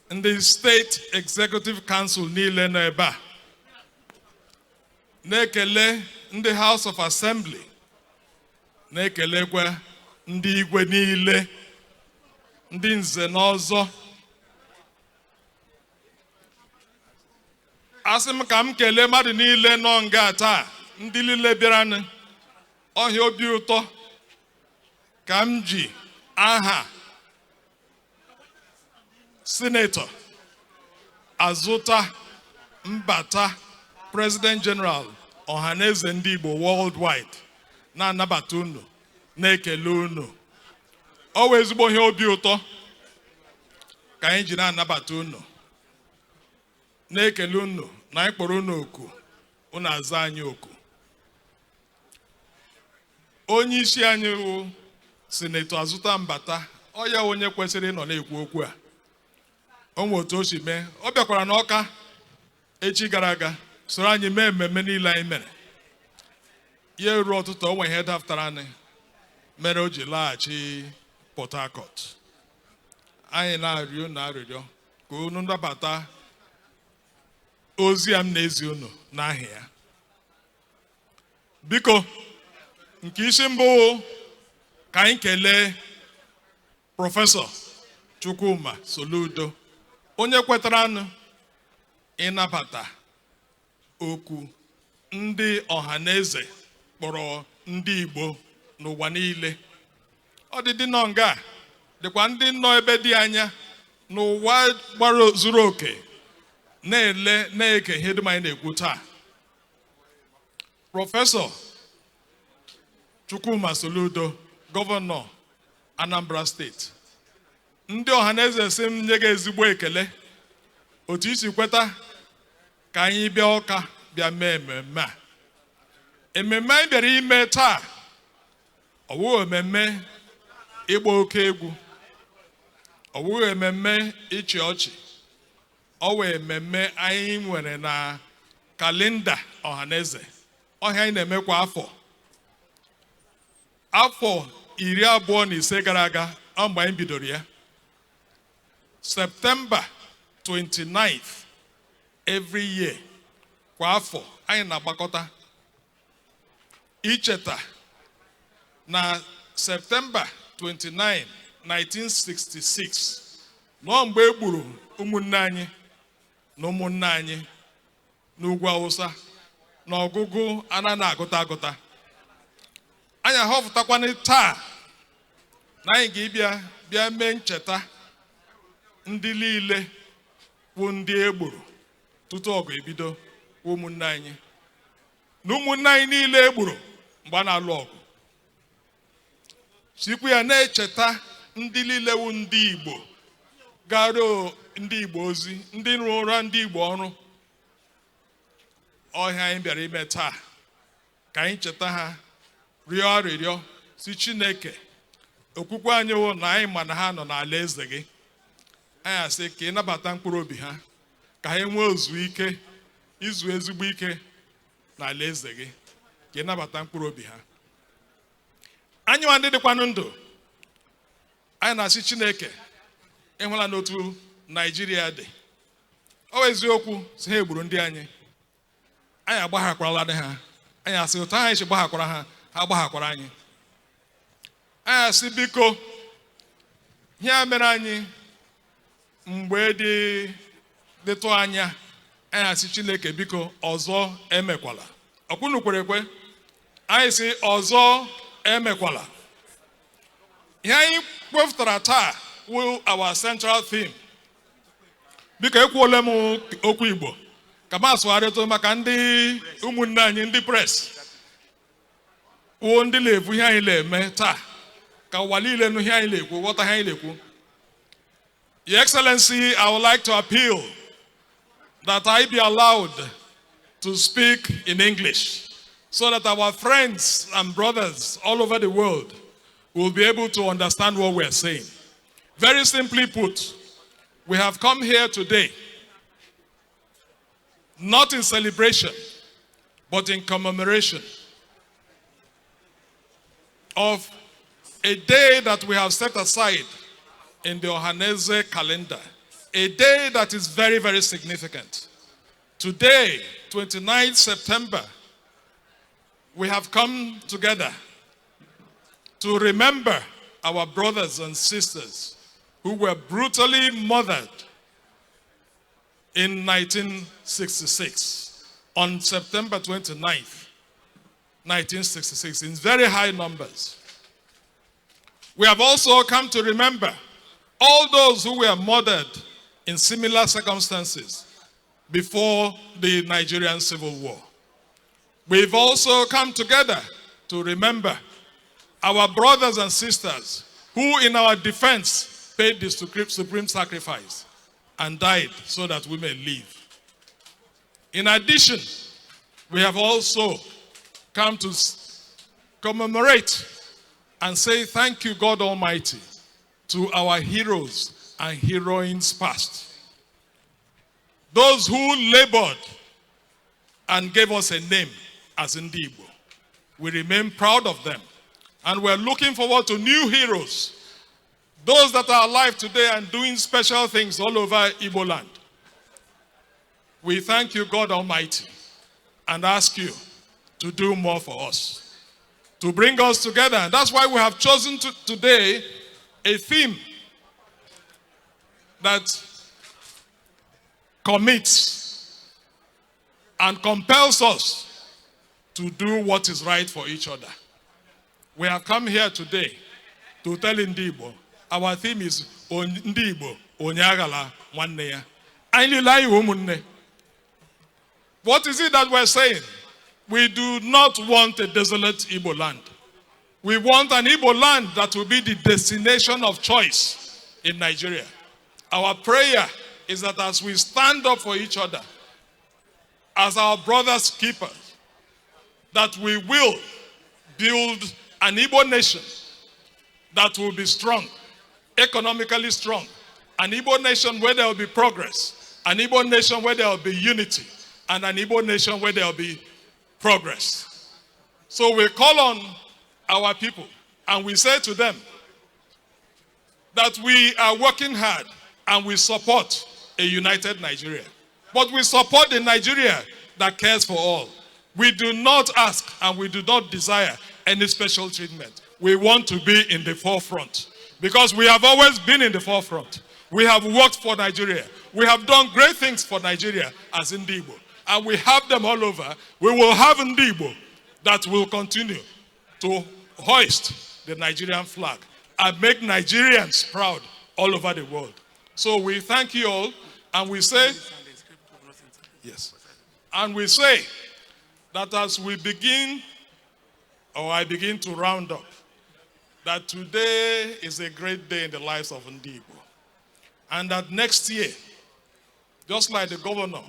ndị State Executive Council niile nọ ebe a, na-ekele ndị House of Assembly, na-ekelekwe ndị igwe niile, ndị nze na ọzọ. Asị m ka m kelee mmadụ niile nọ nga taa, ndị niile bịaranụ. Ọhịa obi ụtọ ka m ji aha Senator Azuta Mbata, President General Ọhaneze Ndị Igbo Worldwide, na-anabata unu, na-ekele unu. Ọ wụ ezigbo ihe obi ụtọ ka anyị ji na-anabata unu, na-ekele unu na anyị kpọrọ unu oku, unu aza anyị oku. Onye isi anyị wụ Senator Azuta Mbata, ọ ya onye kwesịrị ịnọ na-ekwu okwu a. O nwe otu o si mee, ọ bịakwara n'Ọka echi gara aga soro anyị mee mmemme niile anyị mere. Ya eruo ọtụtụ onwe ihe daftara anyị mere o ji laghachi Port Harcourt. Anyị na-arịọ unu arịrịọ ka unu nabata ozi a m na-ezi unu n'aha ya. Biko, nke isi mbụ ka anyị kelee Prọfesọ Chukwuma Soludo, onye kwetara nụ ịnabata okwu ndị ọhaneze kpọrọ ndị Igbo n'ụwa niile. Ọdịdị nọ nga dịkwa ndị nọ ebe dị anya n'ụwa gbara zuru oke na-ele na-eke ihe dum anyị na-ekwu taa. Prọfesọ Chukwuma Soludo, Gọvanọ Anambra Steeti, ndị ọhaneze si m nye gị ezigbo ekele otu isi kweta ka anyị bịa Ọka bịa mee mmemme a. Mmemme anyị bịara ime taa ọ wụghị mmemme ịgba oke egwu, ọ wụghị mmemme ịchị ọchị, ọ wụ mmemme anyị nwere na kalenda ọhaneze, ọhịa anyị na-eme kwa afọ. Afọ 25 gara aga ọ mgbe anyị bidoro ya, September 29th every year, kwa afọ anyị na-agbakọta icheta na September 29, 1966, nọọ mgbe e gburu ụmụnne anyị na ụmụnne anyị n'ugwu Awụsa na ọgụgụ anaghị agụta agụta. Anyị ahọpụtakwana taa na anyị ga-ebịa bịa mee ncheta ndị niile bụ ndị e gburu tutu ọgụ ebido, ụmụnne anyị na ụmụnne anyị niile e gburu mgbe a na-alụ ọgụ. Sikwu ya na-echeta ndị niile wụ ndị Igbo gara ndị Igbo ozi, ndị rụrụ ndị Igbo ọrụ. Ọhịa anyị bịara ime taa ka anyị cheta ha, rịọ arịrịọ si Chineke Okwukwe anyị wụ na anyị ma na ha nọ n'ala eze gị. Anyị asị ka ị nabata mkpụrụ obi ha, ka ha nwee ozu ike, izu ezigbo ike n'ala eze gị, ka ị nabata mkpụrụ obi ha. Anyị nwa ndị dịkwanụ ndụ, anyị na-asị Chineke, ịhụla n'otu Naijiria dị. Ọ bụ eziokwu si ha egburu ndị anyị, anyị agbaghakwara ha. Anyị asị otu anyị si gbaghakwara ha, ha gbaghakwara anyị. Anyị asị biko, ihe a mere anyị mgbe dị dịtụ anya, anyị asị Chineke biko, ọzọ emekwala. Ọkwụnụ kwere ekwe, anyị sị ọzọ emekwala. Ihe anyị kpọpụtara taa wụ our central theme. Biko, ekwuola m okwu Igbo ka m asụgharịtụ maka ndị ụmụnne anyị ndị press, wụ ndị na-evu ihe anyị na-eme taa, ka ụwa niile nụ ihe anyị na-ekwu, ghọta ihe anyị na-ekwu. Your Excellency, I would like to appeal that I be allowed to speak in English so that our friends and brothers all over the world will be able to understand what we're saying. Very simply put, we have come here today not in celebration, but in commemoration of a day that we have set aside in the Ohanaeze calendar, a day that is very, very significant. Today, 29th September, we have come together to remember our brothers and sisters who were brutally murdered in 1966, on September 29th, 1966, in very high numbers. We have also come to remember all those who were murdered in similar circumstances before the Nigerian Civil War. We've also come together to remember our brothers and sisters who, in our defense, paid the supreme sacrifice and died so that we may live. In addition, we have also come to commemorate and say thank you, God Almighty, to our heroes and heroines past. Those who labored and gave us a name as Ndigbo. We remain proud of them. And we're looking forward to new heroes, those that are alive today and doing special things all over Igbo land. We thank you, God Almighty, and ask you to do more for us, to bring us together. And that's why we have chosen today a theme that commits and compels us to do what is right for each other. We have come here today to tell Ndị Igbo, our theme is Ndị Igbo, onye aghala nwanne ya. Anyị niile anyị wụ ụmụnne. What is it that we're saying? We do not want a desolate Igbo land. We want an Igbo land that will be the destination of choice in Nigeria. Our prayer is that as we stand up for each other, as our brothers keepers, that we will build an Igbo nation that will be strong, economically strong, an Igbo nation where there will be progress, an Igbo nation where there will be unity, and an Igbo nation where there will be progress. So we call on our people and we say to them that we are working hard and we support a united Nigeria. But we support the Nigeria that cares for all. We do not ask and we do not desire any special treatment. We want to be in the forefront because we have always been in the forefront. We have worked for Nigeria. We have done great things for Nigeria as Ndigbo. And we have them all over. We will have Ndigbo that will continue to hoist the Nigerian flag and make Nigerians proud all over the world. So we thank you all and we say, yes, and we say that as we begin, or I begin to round up, that today is a great day in the lives of Ndigbo. And that next year, just like the governor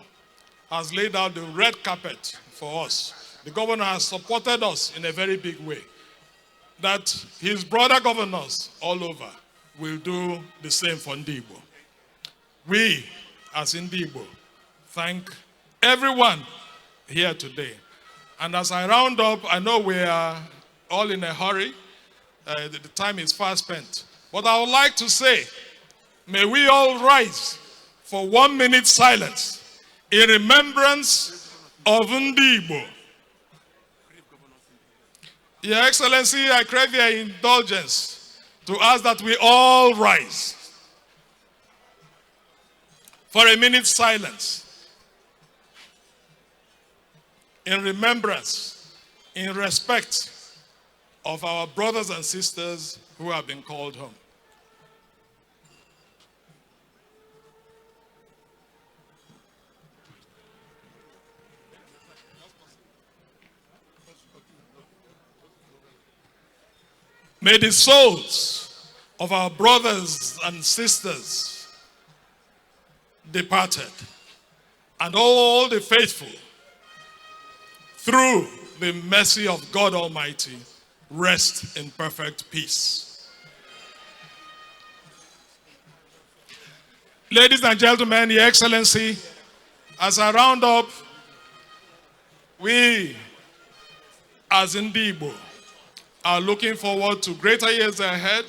has laid out the red carpet for us, the governor has supported us in a very big way. that his brother governors all over will do the same for Ndigbo. We, as Ndigbo, thank everyone here today. And as I round up, I know we are all in a hurry. The time is fast spent. But I would like to say, may we all rise for 1 minute silence in remembrance of Ndigbo. Your Excellency, I crave your indulgence to ask that we all rise for a minute's silence in remembrance, in respect of our brothers and sisters who have been called home. May the souls of our brothers and sisters departed and all the faithful, through the mercy of God Almighty, rest in perfect peace. Ladies and gentlemen, Your Excellency, as I round up, we as Ndigbo are looking forward to greater years ahead.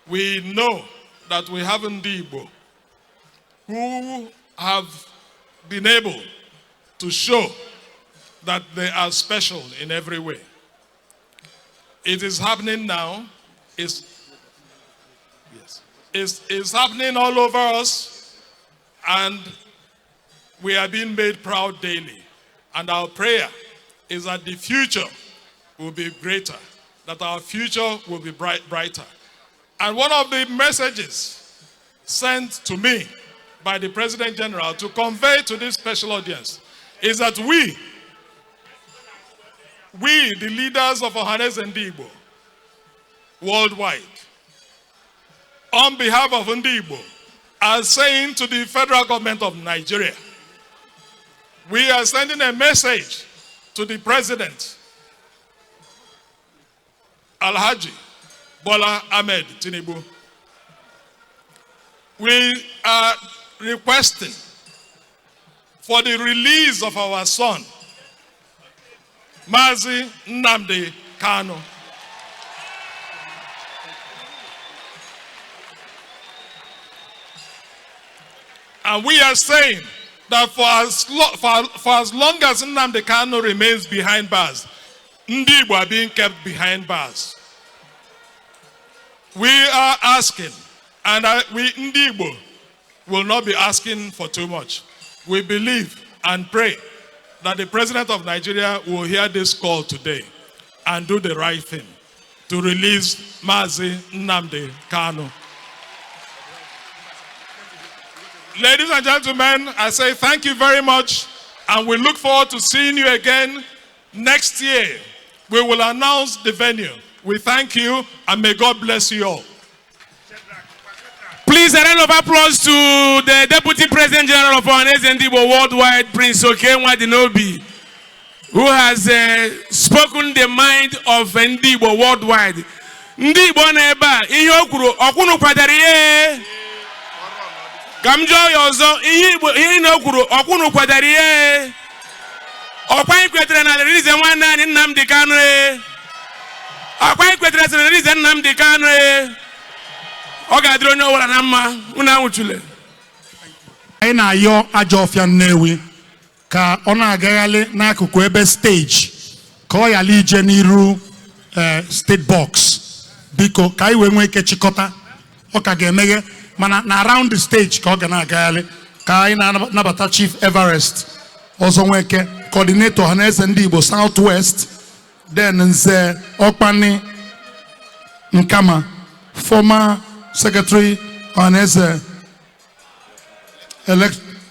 We know that we have Ndigbo who have been able to show that they are special in every way. It is happening now. Yes, it's happening all over us, and we are being made proud daily. And our prayer is that the future will be greater, that our future will be brighter. And one of the messages sent to me by the President General to convey to this special audience is that we, the leaders of Ohanaeze Ndigbo worldwide, on behalf of Ndigbo, are saying to the federal government of Nigeria, we are sending a message to the President, Alhaji Bola Ahmed Tinubu. We are requesting for the release of our son, Mazi Nnamdi Kanu. And we are saying that for as long as Nnamdi Kanu remains behind bars, Ndi Igbo are being kept behind bars. We are asking, and we Ndi Igbo will not be asking for too much. We believe and pray that the President of Nigeria will hear this call today and do the right thing to release Mazi Nnamdi Kanu. Ladies and gentlemen, I say thank you very much, and we look forward to seeing you again next year. We will announce the venue. We thank you, and may God bless you all. Please, a round of applause to the Deputy President General of Ohanaeze Ndigbo Worldwide, Prince Okey Nwadinobi, who has spoken the mind of Ndigbo Worldwide. Ndị Igbo nọ ebe a, ihe o kwuru, ọkwụnụ kwadara ihe? Ka m jụọ ya ọzọ, ihe Igbo ihe na o kwuru, ọkwụnụ kwadara ihe? Ọkwa anyị kwetere na release nwanne anyị Nnamdi Kanu e? Ọkwa anyị kwetere sị na release Nnamdi Kanu e? Ọ ga-adịrị onye ọbụla na mma. Unu anwụchule. Anyị na-ayọ ajọ ọfịa Nnewi ka ọ na-agagharị n'akụkụ ebe stage ka ọ ghara ije n'iru state box, biko, ka anyị wee nwee ike chịkọta. Ọ ka ga-emeghe, mana na around the stage ka ọ ga na-agagharị. Ka anyị na-anabata Chief Everest Ọzọ Nweke, coordinator Ọhaneze Ndị Igbo South West, then Nze Ọkpani Nkama, former secretary Ọhaneze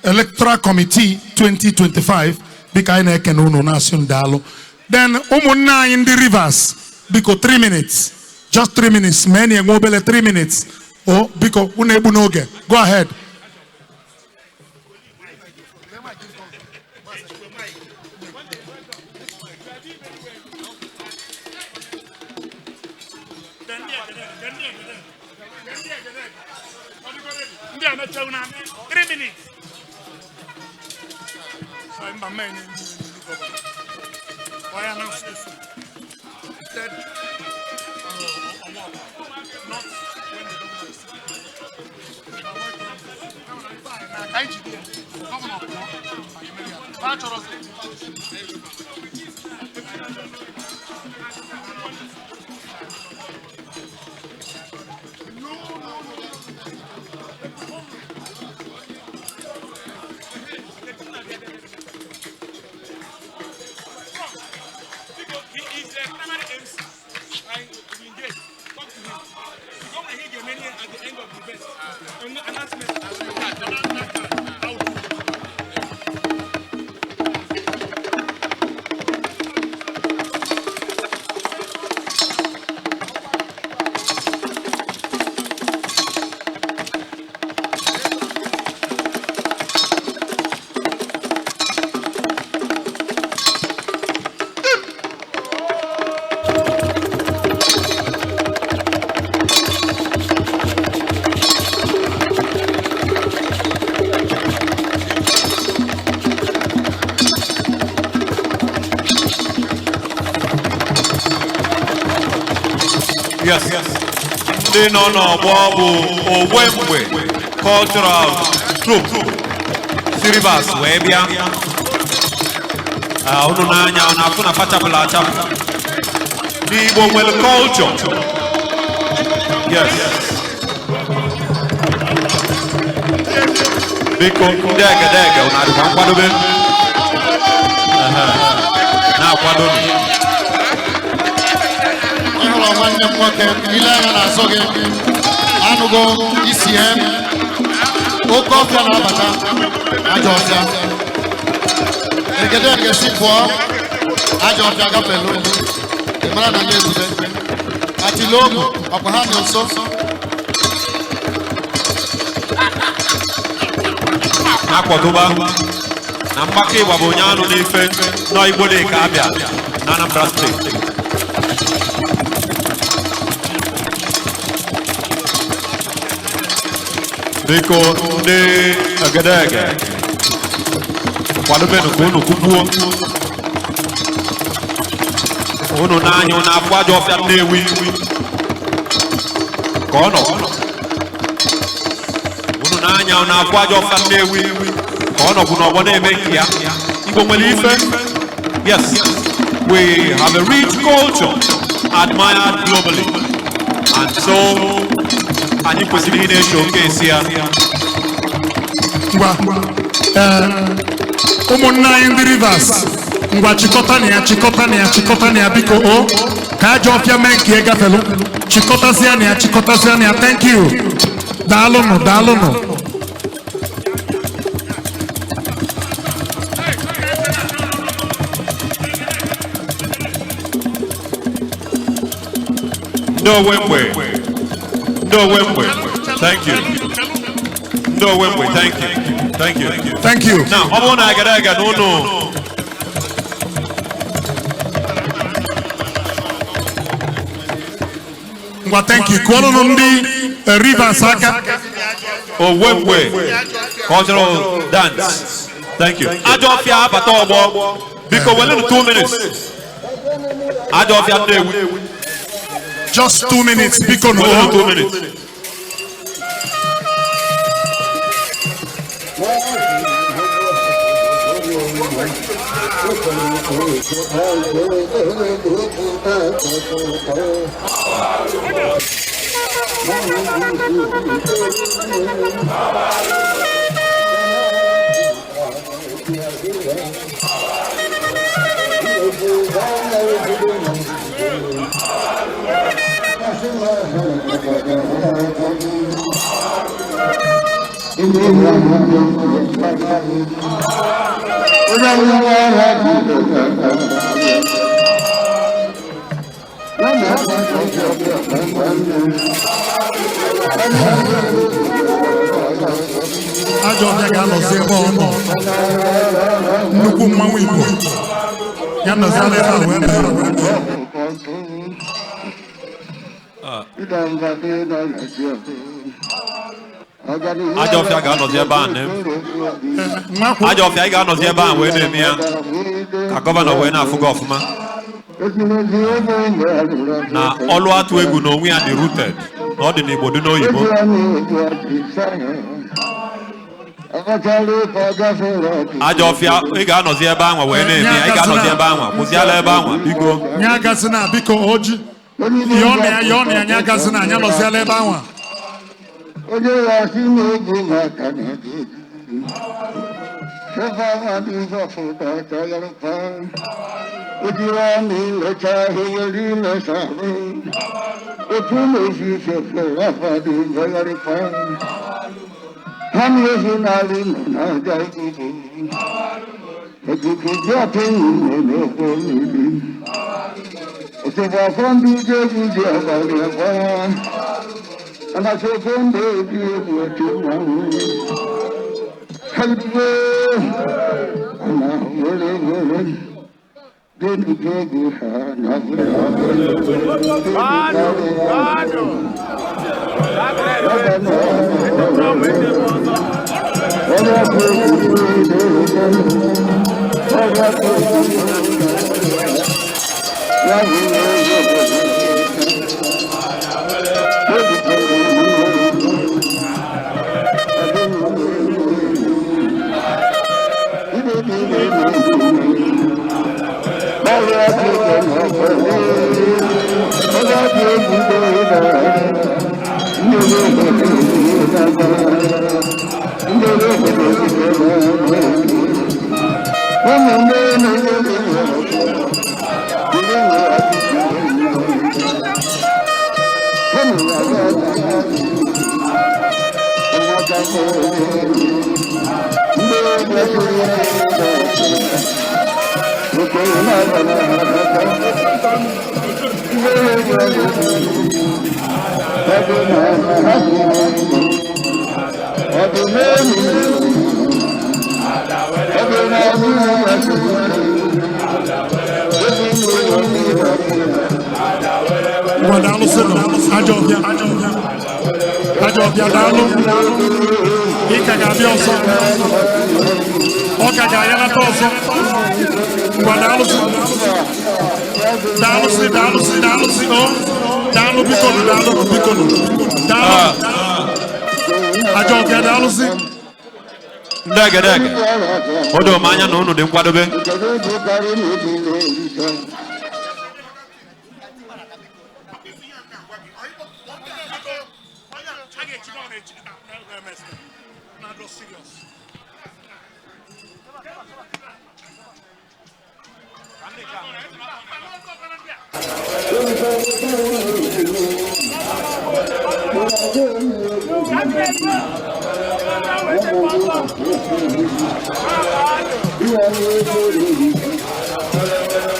Electoral Committee 2025. Biko, anyị na-ekene unu, na-asị unu daalụ. Then ụmụnne anyị ndị Rivers, biko, 3 minutes, just 3 minutes, mee na enwe obele 3 minutes o, biko, unu egbu n'oge. Go ahead. Ndị a mechaa unu ame 3 minutes. Sorry, mba mmanya ndị gọvanọ. Why announce this one? Instead, not when the governor is sitting. Na ka anyị jide gọvanọ pụọ, anyị emeri ya. Ha chọrọzi. He is the primary MC. I will engage. Talk to him. The governor he gave many at the end of the event. Announcement. Yes. Ndị nọ n'ọgbọ bụ Owemgbe Cultural Troupe si Rivers wee bịa. Ah, unu n'anya unu afụ na fachapụla achapụ. N'Igbo nwere culture. Yes. Biko ndị egedege unu adịkwa nkwadobe? Ehe. Na-akwado. Ị hụrụ nwanne m nwoke, ile anya n'azụ gị, anụgo isi ya, oke ọfịa na-abata, ajọ ọfịa. Egedege si pụọ, ajọ ọfịa gafelu, ị mara na ndị ezube. Atilogu, ọkwa ha dị nso. Na-akpọtụba na mgbakọ ịgba bụ onye anụ n'ife nọ Igbo dị ka abịa na Anambra steeti. Biko ndị egedege kwadobenụ ka unu kwukwuo unu n'anya unu afụ ajọ ọfịa Nnewi ka ọ nọ unu n'anya unu afụ ajọ ọfịa Nnewi ka ọ nọkwu n'ọgbọ na-eme nke ya. Igbo nwere ife. Yes, we have a rich culture admired globally, and so anyị kwesịrị ị na-eche oke esi ya. Ngwa, ụmụnne anyị ndị Rivers, ngwa chịkọta na ya, chịkọta na ya, chịkọta na ya, biko o ka ajọ ọfịa mee nke gafelu, chịkọtasịa na ya, chịkọtasịa na ya. Thank you. Daalụnụ, daalụnụ. Ndị Owemgbe, ndị Owemgbe, thank you. Ndị Owemgbe, thank you. Thank you. Thank you. Now, ọ bụrụ na agada aga n'ụlọ Ngwa, thank you. Kụọrụnụ ndị Rivers aka. Owemgbe cultural dance. Thank you. Ajọ ọfịa abata ọgbọ. Biko welụnụ 2 minutes. Ajọ ọfịa Nnewi. Just 2 minutes, biko nụ. Welụnụ 2 minutes. Ajọ ọbịa ga-anọzi ebe ọ nọ. Nnukwu mmanwụ Igbo ya nọzi ebe a wee mee. Ajọ ọfịa ga-anọzi ebe a, nne. Ajọ ọfịa, ị ga-anọzi ebe a wee na-eme ya ka gọvanọ wee na-afụ gị ọfụma na ọlụ atụ egwu na onwe ya dị rooted na ọ dị n'Igbo, dị n'oyibo. Ajọ ọfịa, ị ga-anọzi ebe anwa wee na-eme ya. Ị ga-anọzi ebe anwa, kwụsịala ebe anwa, biko. Nye agasị na, biko, oji yọọ na ya, yọọ na ya. Nye agasị na anya nọziala ebe anwa. Onye ya si n'oge maka na Sefa nwa fụta tayarpa Ujiwa ni lecha hiyeri le sabe Otu meji sefe rafa di bayarpa Ham yesu nali na jai ki Ekuki jati ne ne ko ni Osefa fondi je je bayarpa Ana se fonde di mo tu Kalbe ana wole wole Denu jogu ha na wole. Kado. Ngwa, daalụ sịnụ. Ajọ ọbịa, ajọ ọbịa, daalụ. Ị ka ga-abịa ọzọ, ọ ka ga-ayalata ọzọ. Ngwa, daalụ sị, daalụ sị, daalụ sị, daalụ sị o, daalụ, bikonu, daalụ, bikonu, daalụ. Ajọ ọbịa, daalụ sị. Ndị egedege, o doro m anya na unu dị nkwadobe.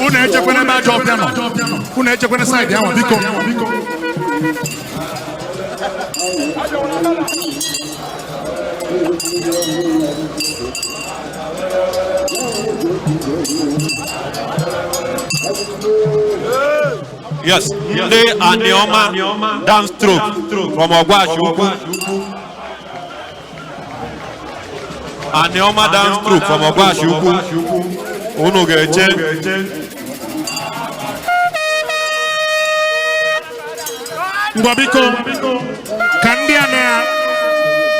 Unu echekwana ebe ajọ ọbịa nọ, unu echekwana side ahụ, biko. Yes, ndị Anioma dance troupe from Ogwashi Ukwu. Anioma dance troupe from Ogwashi Ukwu. Unu ga-eche. Ngwa, biko, ka ndị a na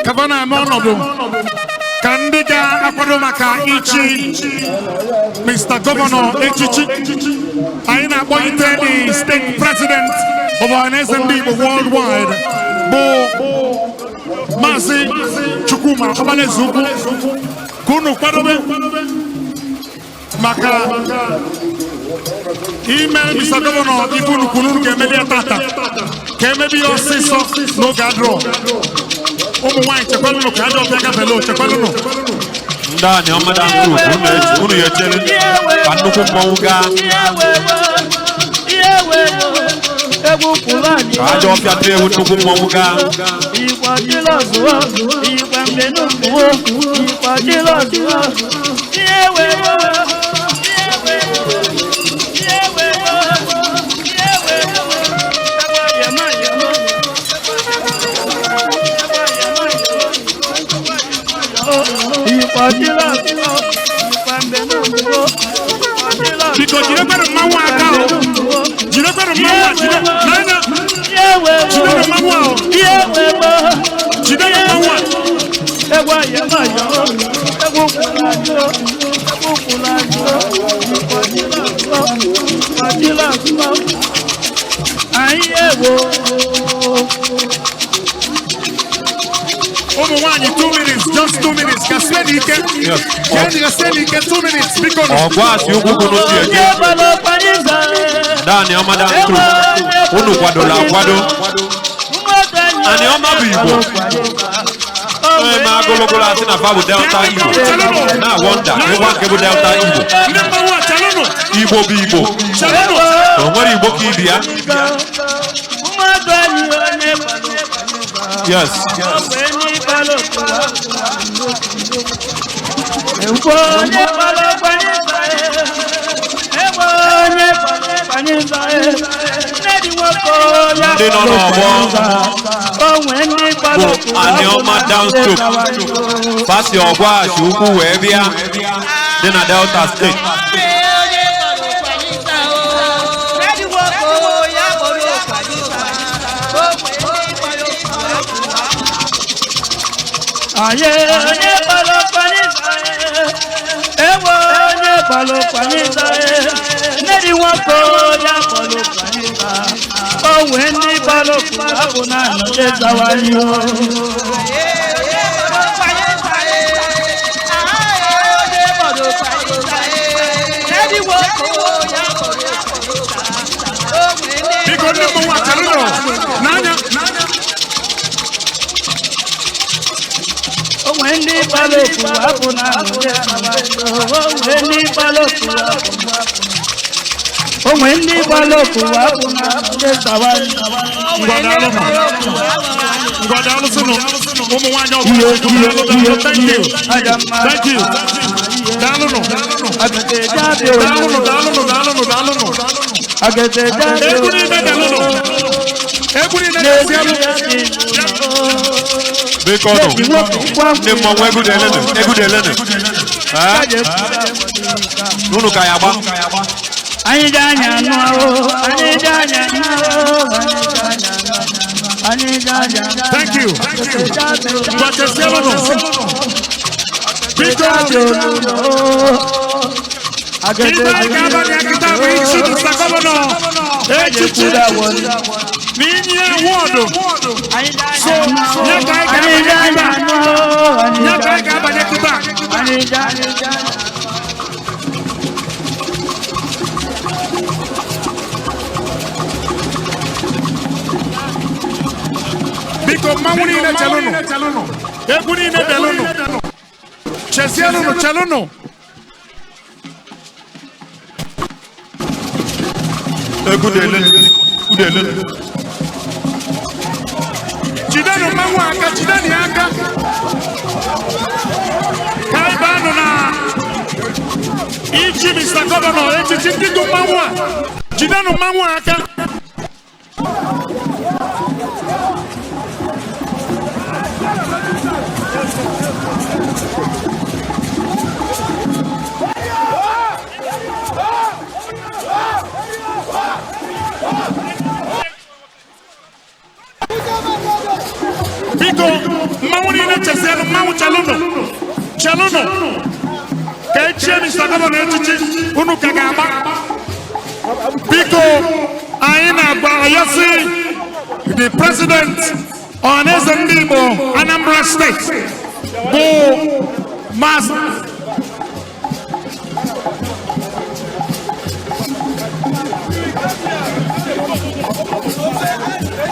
kaba na-eme ọnọdụ ka ndị ga-akwado maka ichi Mr. Governor echichi, anyị na-akpọlite the state president of Ohanaeze Ndị Igbo worldwide, bụ Maazị Chukwuma Ọbalaezeukwu, ka unu kwadobe maka ime Mr. Governor ife unu kwuru unu ga-emebi ya tata, ka emebi ya ọsịsọ n'oge adịrọ. Ụmụ nwaanyị, chekwalụnụ ka ajọ ọbịa gafele, chekwalụnụ. Ndị Anioma dance troupe, unu ya echere ka nnukwu mmọnwụ gaa, ka ajọ ọfịa tee ewu, nnukwu mmọnwụ gaa. Ìgbà jílọ̀sùwọ̀, ìgbà mẹ́nùkúwò, ìgbà jílọ̀sùwọ̀, ìyẹ́wẹ̀wọ̀, ìyẹ́wẹ̀wọ̀, ìyẹ́wẹ̀wọ̀, ìyẹ́wẹ̀wọ̀, ẹ̀wọ̀ yẹ̀mọ̀ yẹ̀mọ̀. ego. Ụmụ nwaanyị, 2 minutes, just 2 minutes. Ka sie n'ike. Ka sie n'ike, 2 minutes, biko nụ. Ọgwashị Ukwu kunu si eje. Onye gbara ọkpanịza. Aniọma dance troupe, unu kwadola akwado. Aniọma bụ Igbo. Onye ma agologolo asị na fa bụ Delta Igbo. Na wonder, ịgwa nke bụ Delta Igbo. Ndị mmanwụ a, chalụnụ. Igbo bụ Igbo. Chalụnụ. O nwere Igbo ka ibi ya. Mmadụ anyị, onye gbara ọkpanịza. Yes. Onye gbara ọkpanịza. Onye gbara ọkpanịza. Nne dị nwoke ya. Ndị nọ n'ọgbọ onwe ndị gbara bụ Aniọma Dance Troupe. Fasi Ọgwashi Ukwu wee bịa dị na Delta State. Nne nwoke ya gbara ọkpanịza. Onwe ndị gbara ọkpanịza. Anyị onye gbara ọkpanịza. Ewe onye gbara ọkpanịza. Nne dị nwoke ya gbara ọkpanịza. Onwe ndị gbara ọkpanịza na anọchezawanye. Onye gbara ọkpanịza. Onye gbara ọkpanịza. Nne nwoke ya gbara ọkpanịza. Onwe ndị Biko, ndị mmanwụ a, chalụnụ. N'anya. Onwe ndị gbara oku abụ na anọchezawanye. Onwe ndị gbara oku abụ, onwe ndị gbara oku abụ na anọchezawanye. Ngwa, daalụnụ. Ngwa, daalụsịnụ. Ụmụ nwaanyị ọbụla, daalụ, daalụ. Thank you. Thank you. Daalụnụ. Daalụnụ, daalụnụ, daalụnụ, daalụnụ. Egwu niile, daalụnụ. Egwu niile na-esi. Biko nụ, ndị mmọnwụ, egwu dị elenu, egwu dị elenu. Eh? Unu ka ya gba. Anyị ji anya anụ ahụ, anyị ji anya anụ ahụ, anyị ji anya anụ. Thank you. Ngwa, chesielụnụ. Biko. Ibe anyị ga-abalị akịta bụ ichi Mr. Governor echichi na inye award. So, nye ka anyị ga-abanye kịta. Nye ka anyị ga-abanye kịta. Anyị ji anya. Biko, mmanwụ niile, chelụnụ. Egwu niile, delụnụ. Chesielụnụ, chelụnụ. Egwu dị elenu, egwu dị elenu. Jidenụ mmanwụ aka, jidenụ ya aka. Ka anyị baanụ na ichi Mr. Governor echichi. Ndị du mmanwụ a, jidenụ mmanwụ aka. Biko, mmanwụ niile, chesienụ. Mmanwụ, chelụnụ, chelụnụ ka echie Mr. Governor echichi. Unu ka ga-agba. Biko, anyị na-agba ayọsị the president Ọhaneze Ndị Igbo Anambra State bụ Maazị.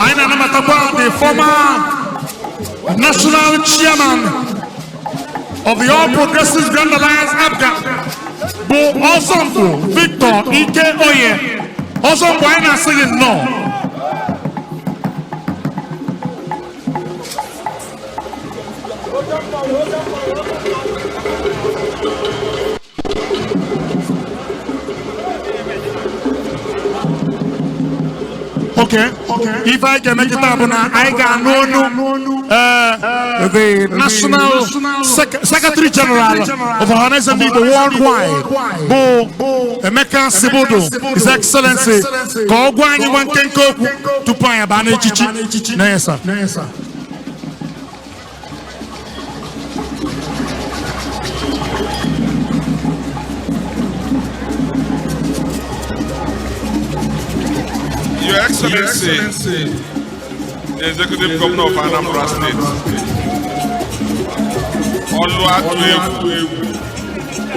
Anyị na-anabatakwa the former national chairman of the All Progressives Grand Alliance, APGA, bụ Ọzọmkpu Victor Ike Oye. Ọzọmkpu, anyị na-asị gị nnọọ. Okay. Ife anyị ga-eme kịta bụ na anyị ga-anụ onu the National Secretary General of Ohanaeze Ndị Igbo Worldwide, bụ Emeka Sibodo, His Excellency, ka ọ gwa anyị nwa nkenke okwu tupu anyị abaa n'echichi. Na yes, sir. Your Excellency, the Executive Governor of Anambra State, Oluatuegwu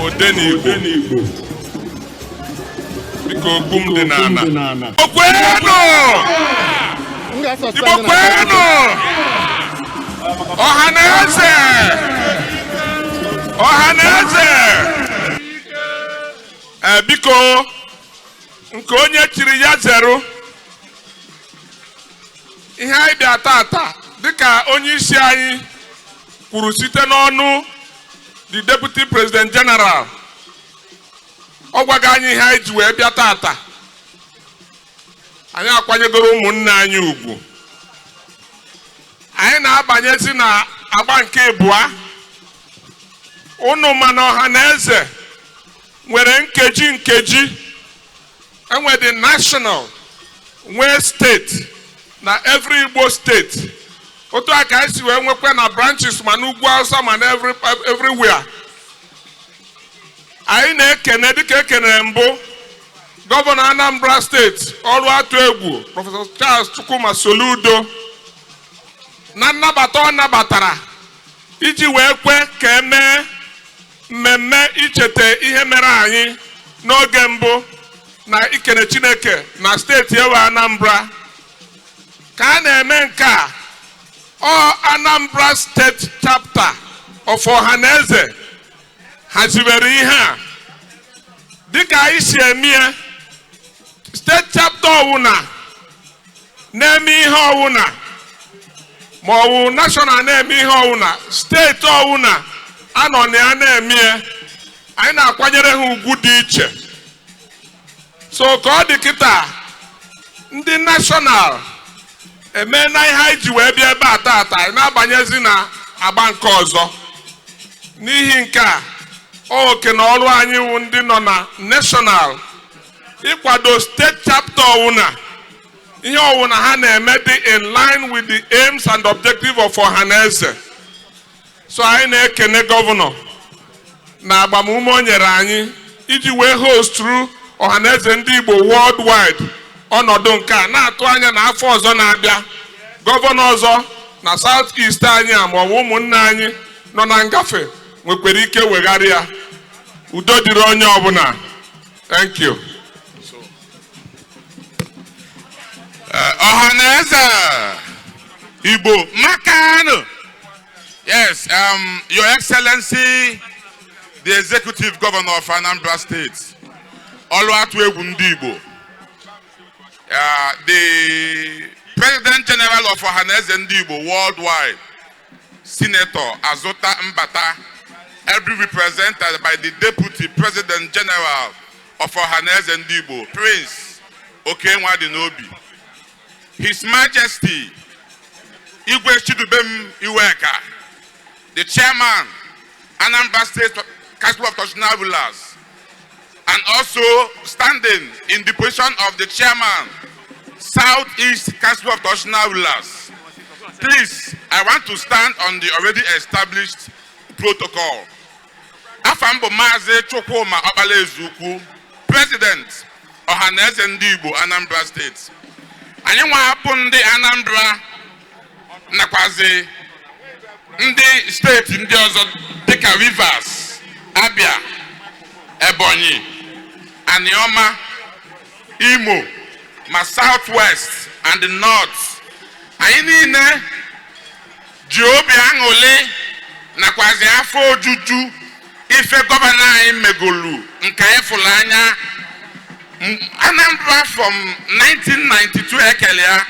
Odenigbo, biko, okwu m dị n'ala. Okwenu! Igbo kwenu! Ọha na eze! Ọha na eze! Ee, biko, nke onye chiri ya zeru. Ihe anyị bịa tata, dịka onye isi anyị kwuru site n'ọnụ the Deputy President General, ọ gwago anyị ihe anyị ji wee bịa tata. Anyị akwanyegoro ụmụnne anyị ugwu. Anyị na-abanyezi na agba nke abụọ. Unu mana ọha na eze nwere nkeji nkeji. Enwe the national, nwee steeti na every Igbo steeti. Otu a ka anyị si wee nwekwa na branches ma n'ugwu Hausa ma na everywhere. Anyị na-ekene, dịka ekenere mbụ, Gọvanọ Anambra Steeti, ọrụ atụ egwu, Prọfesọ Charles Chukwuma Soludo, na nnabata ọ nabatara iji wee kwe ka emee mmemme icheta ihe mere anyị n'oge mbụ na ikene Chineke na steeti ewe Anambra ka a na-eme nke a. Ọ Anambra State Chapter of Ọhaneze haziwere ihe a dịka anyị si eme ya. State chapter ọwụna na-eme ihe ọwụna, ma ọ wụ national na-eme ihe ọwụna, steeti ọwụna anọ na ya na-eme ya, anyị na-akwanyere ha ugwu dị iche. So ka ọ dị kịta, ndị national emeela ihe anyị ji wee bịa ebe a tata. Anyị na-abanyezi na agba nke ọzọ. N'ihi nke a, oke na ọrụ anyị wụ ndị nọ na national ịkwado state chapter ọwụna, ihe ọwụna ha na-eme dị in line with the aims and objective of Ọhaneze. So anyị na-ekene gọvanọ na agbamume o nyere anyị iji wee hostru Ọhaneze Ndị Igbo worldwide ọnọdụ nke a, na-atụ anya na afọ ọzọ na-abịa, gọvanọ ọzọ na South East anyị a, ma ọ bụ ụmụnne anyị nọ na ngafe, nwekwara ike wegharị ya. Udo dịrị onye ọbụla. Thank you. Ọhaneze Igbo Makanu. Yes, Your Excellency, the Executive Governor of Anambra State, Oluatuegwu Ndị Igbo, the President General of Ọhaneze Ndị Igbo worldwide, Senator Azuta Mbata, ably represented by the Deputy President General of Ọhaneze Ndị Igbo, Prince Okenwadinobi, His Majesty Igwe Chidubem Iweka, the Chairman, Anambra State Council of Traditional Rulers, and also standing in the position of the Chairman, Southeast Council of Traditional Rulers. Please, I want to stand on the already established protocol. Afa m bụ Maazị Chukwuma Okpala Ezukwu, President Ọhaneze Ndị Igbo Anambra State. Anyị nwa hapụ ndị Anambra nakwazi ndị steeti ndị ọzọ dịka Rivers, Abia, Ebonyi, Anioma, Imo, ma South West and the North. Anyị niile ji obi aṅụrị nakwazi afọ ojuju ife gọvanọ anyị megolu nke anyị fụrụ anya. Anambra from 1992 ekele ya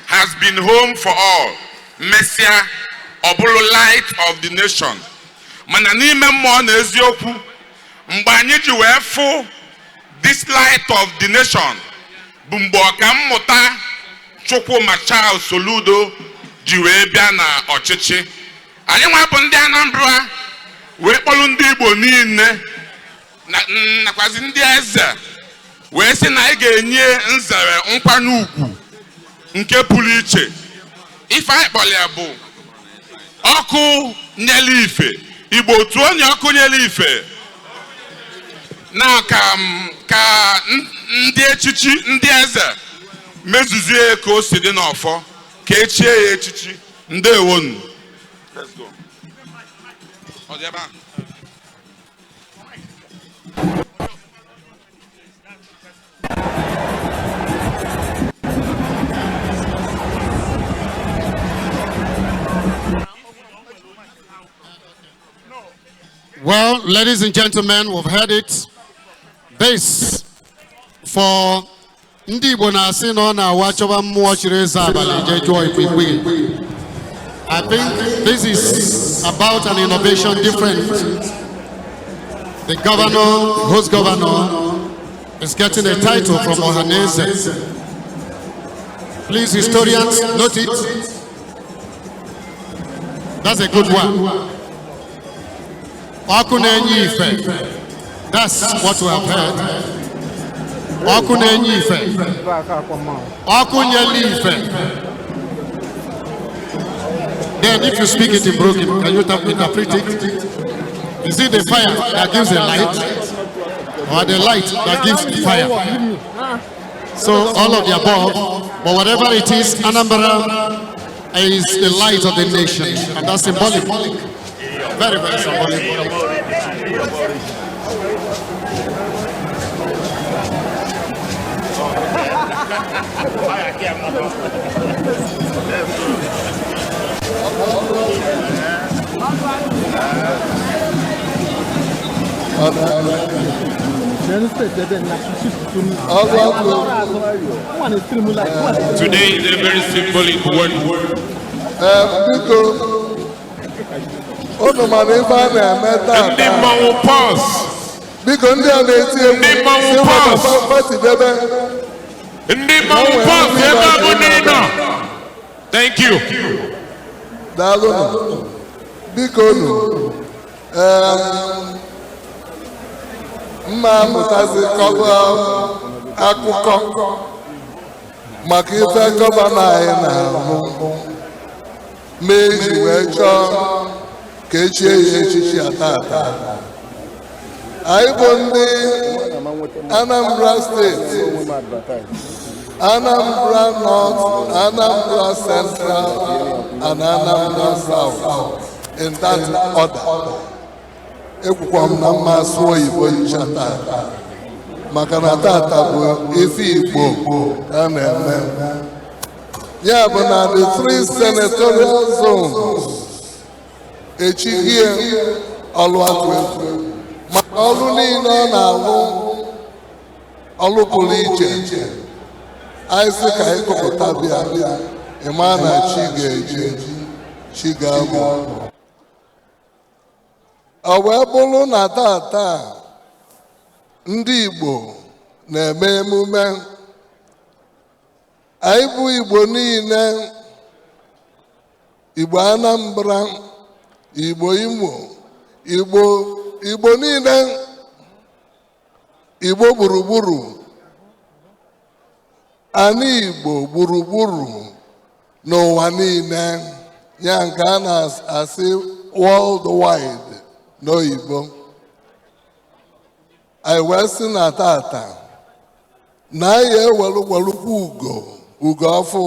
has been home for all. Mesịa ọ bụrụ light of the nation. Mana n'ime mmụọ na eziokwu, mgbe anyị ji wee fụ this light of the nation bụ mgbe Ọkammụta Chukwuma Charles Soludo ji wee bịa na ọchịchị. Anyị nwa bụ ndị Anambra wee kpọrọ ndị Igbo niile nakwazi ndị eze wee sị na anyị ga-enye nzere nkwanye ugwu nke pụrụ iche. Ife anyị kpọrọ ya bụ ọkụ nyere ife. Igbo otu onye ọkụ nyere ife na ka ndị echichi, ndị eze Mezuzie ka o si dị n'ọfọ ka echie ya echichi. Ndewonu. Let's go. Ọ dị ebe a. Well, ladies and gentlemen, we've heard it. This for ndị Igbo na-asị na ọ na-awa chọba mmụọ chiri eze abalị jee jụọ ikwikwii. I think this is about an innovation different. The governor, host governor, is getting a title from Ohaneze. Please, historians, note it. That's a good one. Ọkụ na-enye ife. That's what we have heard. Ọkụ na-enye ife. Ọkụ nyele ife. Then if you speak it in broken, can you interpret it? Is it the fire that gives the light, or the light that gives the fire? So all of the above, but whatever it is, Anambra is the light of the nation, and that's symbolic. Very, very symbolic. Today is a very symbolic one. Unu mana ife a na-eme tata. Ndị mmanwụ pọs. Biko ndị a na-eti egwu. Ndị mmanwụ pọs. Patidebe. Ndị mmanwụ pọs ebe ọ bụla ị nọ. Thank you. Daalụnụ. Biko unu. Mma apụtazi kọba akụkọ maka ife gọvanọ anyị na-ahụ mee iji wee chọọ ka echie ya echichi tata. Anyị bụ ndị Anambra steeti, Anambra North, Anambra Central and Anambra South in that order. Ekwukwa m na mma asụ oyibo ncha tata maka na tata bụ ife Igbo a na-eme. Ya bụ na the three senatorial zones echighie ọlụ atụ egwu maka ọlụ niile ọ na-alụ, ọlụ pụrụ iche. Anyị sị ka anyị kụpụta bịa ịma na chi ga-eji chi ga-abụ. Ọ wee bụrụ na tata ndị Igbo na-eme emume. Anyị bụ Igbo niile, Igbo Anambra, Igbo Imo, Igbo niile, Igbo gburugburu, anyị Igbo gburugburu n'ụwa niile, ya nke a na-asị worldwide n'oyibo. Anyị wee sị na tata na anyị ewelụkwalụkwa ugo ọfụ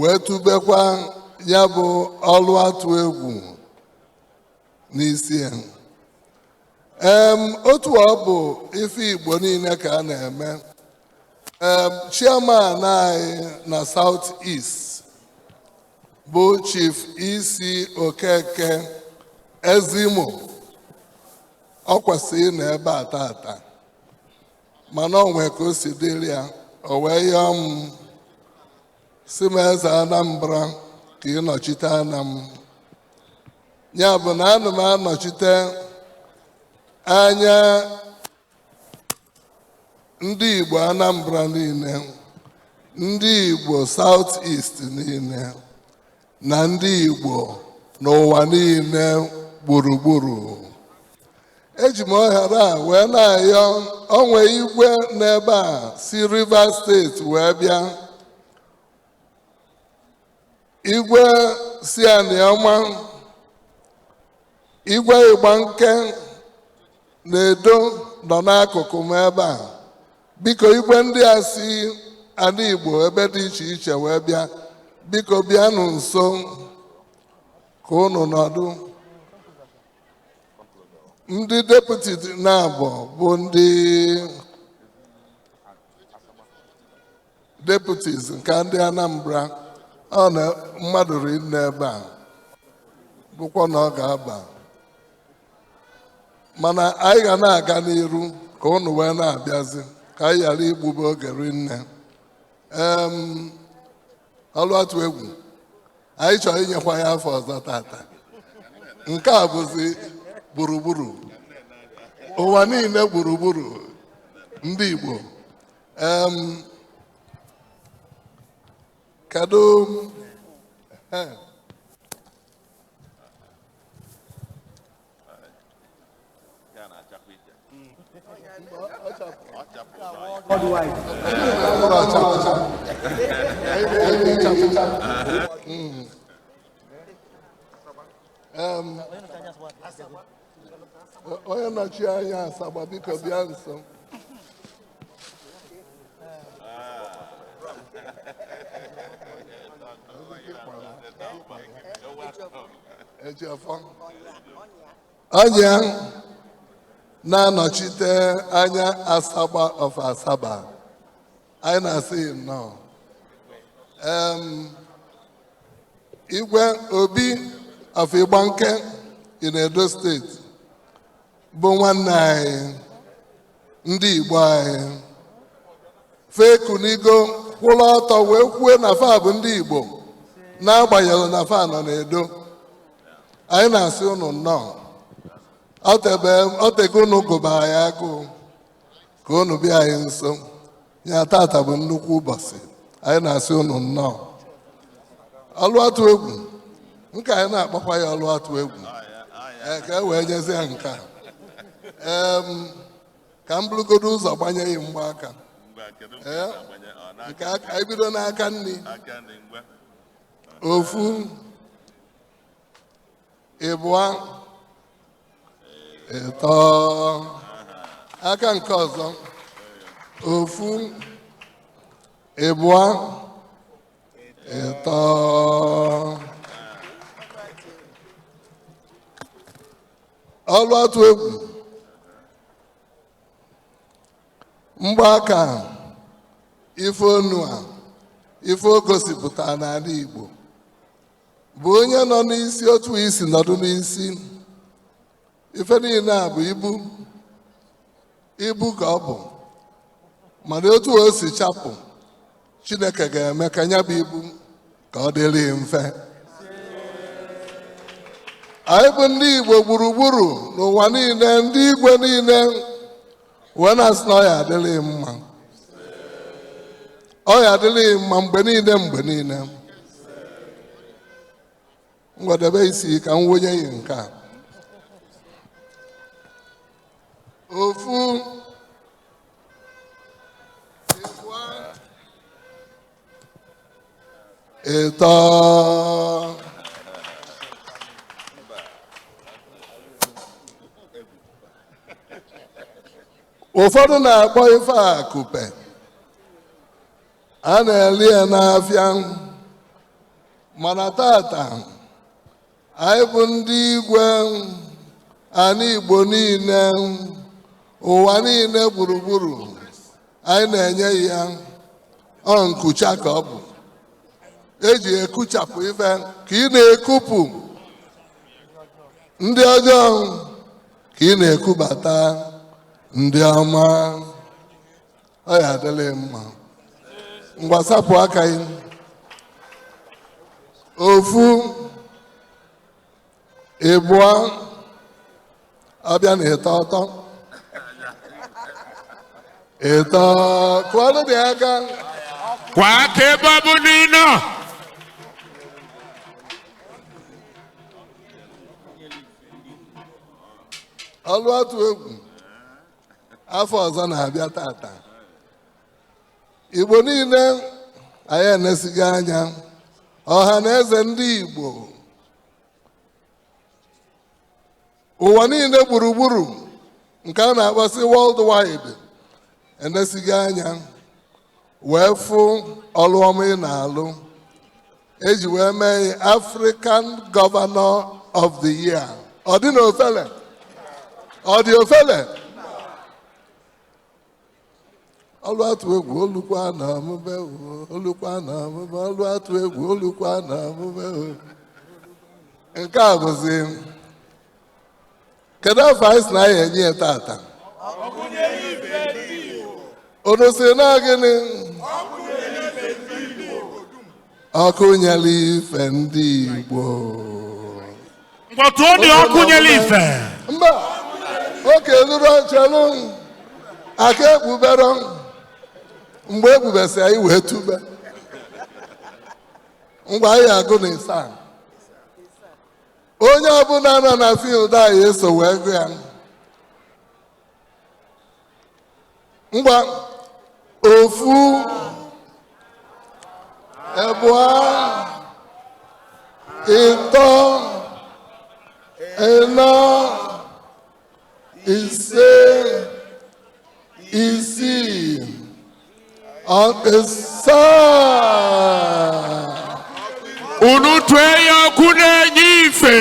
wee tubekwa ya bụ ọlụ atụ egwu n'isi ya. Otu ọ bụ ife Igbo niile ka a na-eme. Chairman anyị na South East bụ Chief E.C. Okeke Ezimo, ọ kwesịrị ịnọ ebe a tata, mana o nwee ka o si dịrị ya, o wee yọọ m si m eze Anambra ka ị nọchite anya m. Ya bụ na ana m anọchite anya ndị Igbo Anambra niile, ndị Igbo South East niile, na ndị Igbo n'ụwa niile gburugburu. Eji m ohere a wee na-ayọ onwe igwe n'ebe a si Rivers Steeti wee bịa, igwe si Aniọma, igwe Igbanke na Edo nọ n'akụkụ m ebe a. Biko igwe ndị a si ala Igbo ebe dị iche iche wee bịa, biko bịanụ nso ka unu nọdụ. Ndị deputy na-abụ bụ ndị deputies nke ndị Anambra, ọ na mmadụ rinne ebe a bụkwa na ọ ga-aba, mana anyị ga na-aga n'iru ka unu wee na-abịazi ka anyị ghara igbube oge rinne. Ọlụ atụ egwu, anyị chọrọ inyekwa ya afọ ọzọ tata. Nke a bụzi gburugburu ụwa niile, gburugburu ndị Igbo. Kedu onye nọchi anya Asaba, biko bịa nso. Onye na-anọchite anya Asaba of Asaba, anyị na-asị nnọọ. Igwe Obi of Igbanke in Edo State bụ nwanne anyị, ndị Igbo anyị fekunigo kwụrụ ọtọ wee kwue na fa bụ ndị Igbo n'agbanyeghị na fa nọ n'Edo. Anyị na-asị unu nnọọ. Otego unu gụba anyị agụụ ka unu bịa anyị nso. Ya tata bụ nnukwu ụbọchị, anyị na-asị unu nnọọ. Ọlụ atụ egwu nke anyị na-akpọkwa ya ọlụ atụ egwu ka e wee nyezie ya nke a. Ka m burugodo ụzọ gbanye ya mgbaaka. Nke anyị bido n'aka nri. Ofu, ịbụa, ịtọ. Aka nke ọzọ, ofu, ịbụa, ịtọ. Ọlụ atụ egwu mgbaaka ife onu a, ife o gosipụtara n'ala Igbo bụ onye nọ n'isi otu isi nọdụ n'isi. Ife niile a bụ ibu, ibu ka ọ bụ, mana otu o si chapụ, Chineke ga-eme ka ya bụ ibu ka ọ dịrị mfe. Anyị bụ ndị Igbo gburugburu n'ụwa niile, ndị igwe niile wee na-asị na ọ ya adịrị mma, ọ ya adịrị mma mgbe niile, mgbe niile. Ngwadebe isi ka m wonye ya nke a. Ofu, ịtọ. Ụfọdụ na-akpọ ife a kupe, a na-eli ya n'afịa, mana tata anyị bụ ndị igwe ala Igbo niile, ụwa niile gburugburu, anyị na-enye ya ọ nkucha ka ọ bụ. Eji ekuchapụ ife ka ị na-ekupụ ndị ọjọọ, ka ị na-ekubata ndị ọma. Ọ ya adịla mma. Ngwa sapụ aka gị. Ofu, ịbụọ, abịa na ịtọ ọtọ, ịtọ, kụọrọ dị aka. Kwa aka ebe ọ bụ na ị nọ. Ọlụ atụ egwu afọ ọzọ na-abịa tata. Igbo niile anyị enesighị anya, ọha na eze ndị Igbo ụwa niile gburugburu nke a na-akpọsị world wide enesighị anya Wee fụ ọrụ ọma ị na-alụ eji wee mee African Governor of the Year. Ọ dị n'ofele? Ọ dị ofele? Ọlụ atụ egwu olukwa na omume, olukwa na omume, ọlụ atụ egwu olukwa na omume. Nke a bụzi kedu afọ anyị si na anyị enye ya tata? Unu si na gịnị? Ọkụ nyere ife ndị Igbo. Ngwa tụọ dị ọkụ nyere ife. Mba, oke lụrụ chelụ aka ekpubere mgbe ekpubesi anyị wee tube. Ngwa anyị agụ na ịsa. Onye ọbụla nọ na field anyị eso wee gụ ya. Ngwa ofu, ebụa, ịtọ, ịnọ, ise, isii, asaa. Unu tụọ ya ọkụ na-enye ife.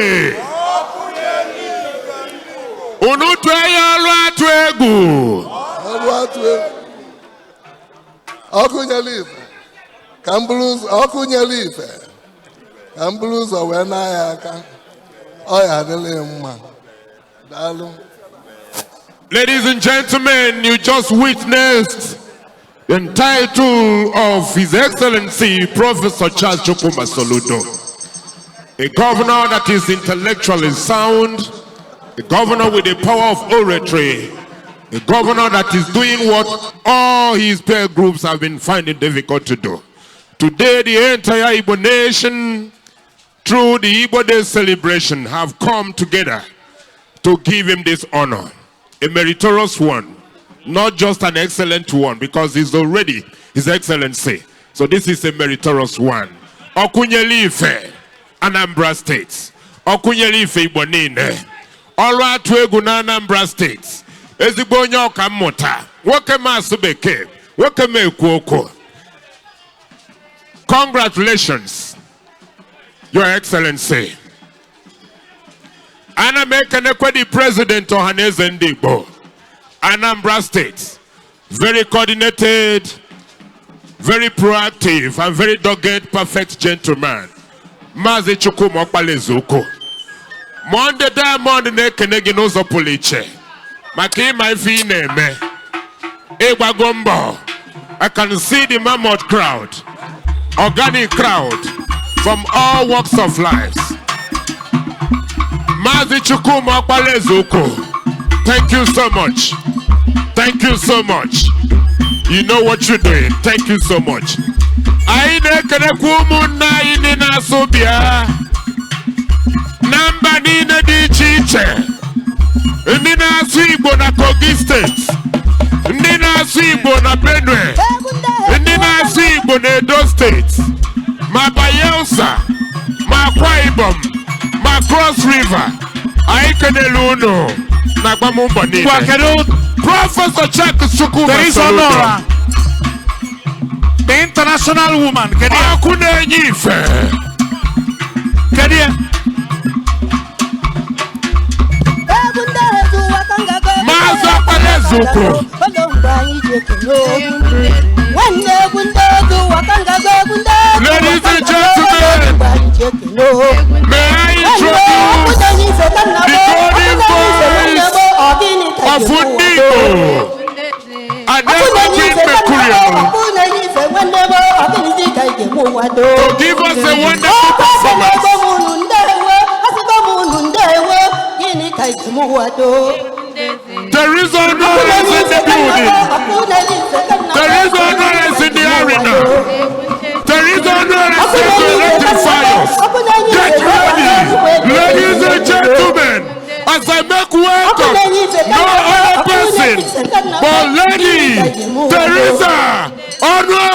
Unu tụọ ya ọlụ atụ egwu. Ọlụ atụ egwu. Ọkụ nyere ife. Ka m buru ụzọ, ọkụ nyere ife. Ka m buru ụzọ wee naa ya aka. Ọ ya adịla mma. Daalụ. Ladies and gentlemen, you just witnessed the title of His Excellency Professor Charles Chukwuma Soludo, a governor that is intellectually sound, a governor with the power of oratory, a governor that is doing what all his peer groups have been finding difficult to do. Today, the entire Igbo nation, through the Igbo Day celebration, have come together to give him this honor, a meritorious one, not just an excellent one, because he's already His Excellency. So this is a meritorious one. Okunyeli Ife, Anambra State. Okunyeli Ife Igbo niile. Ọrụ atụ egwu na Anambra State. Ezigbo onye ọka mmụta. Nwoke m asụ bekee. Nwoke m ekwu okwu. Congratulations, Your Excellency. Ana m ekenekwe the President Ohanaeze Ndị Igbo, Anambra State. Very coordinated, very proactive, and very dogged, perfect gentleman. Maazị Chukwuma Okpalaezeukwu. Monday Diamond na-ekene gị n'ụzọ pụrụ iche maka ịma ife ị na-eme. Ịgbago mbọ. I can see the mammoth crowd, organic crowd from all walks of life. Maazị Chukwuma Okpalaezeukwu, thank you so much. Thank you so much. You know what you're doing. Thank you so much. Anyị na-ekenekwa ụmụnne anyị ndị na-asụ bịa na mba niile dị iche iche, ndị na-asụ Igbo na Kogi Steeti, ndị na-asụ Igbo na Benue, ndị na-asụ Igbo na Edo Steeti, ma Bayelsa, ma Akwa Ibom, ma Cross River. Anyị kenele unu na agbammbọ niile. Ngwa, kedu Professor Chuck Chukwuma Teresa Soludo. Honora, the international woman. Kedu ya? Ọkụ na-enye ife. Kedu ya? Maazị Okpalaezeukwu. Ladies and gentlemen, may I introduce the golden voice of Ndigbo and Queen Mercurial to give us a wonderful performance. There is honor in the building. There is honor in the arena. There is honor in the electrifiers. Get ready, ladies and gentlemen, as I make welcome no other person but Lady Teresa Honora.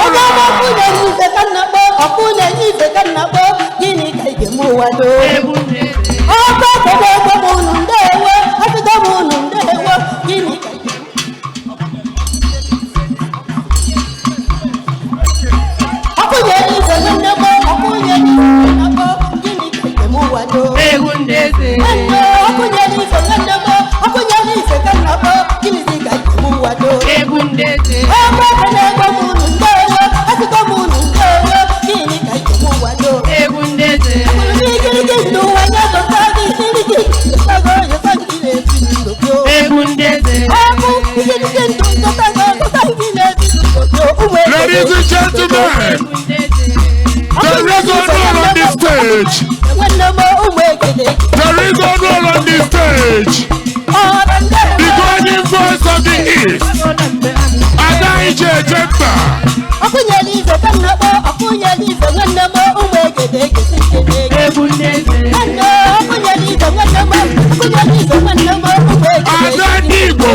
Ladies and gentlemen, there is a role on this stage. There is a role on this stage. The golden voice of the East, Adaije Jemba. Adanigbo.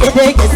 Thank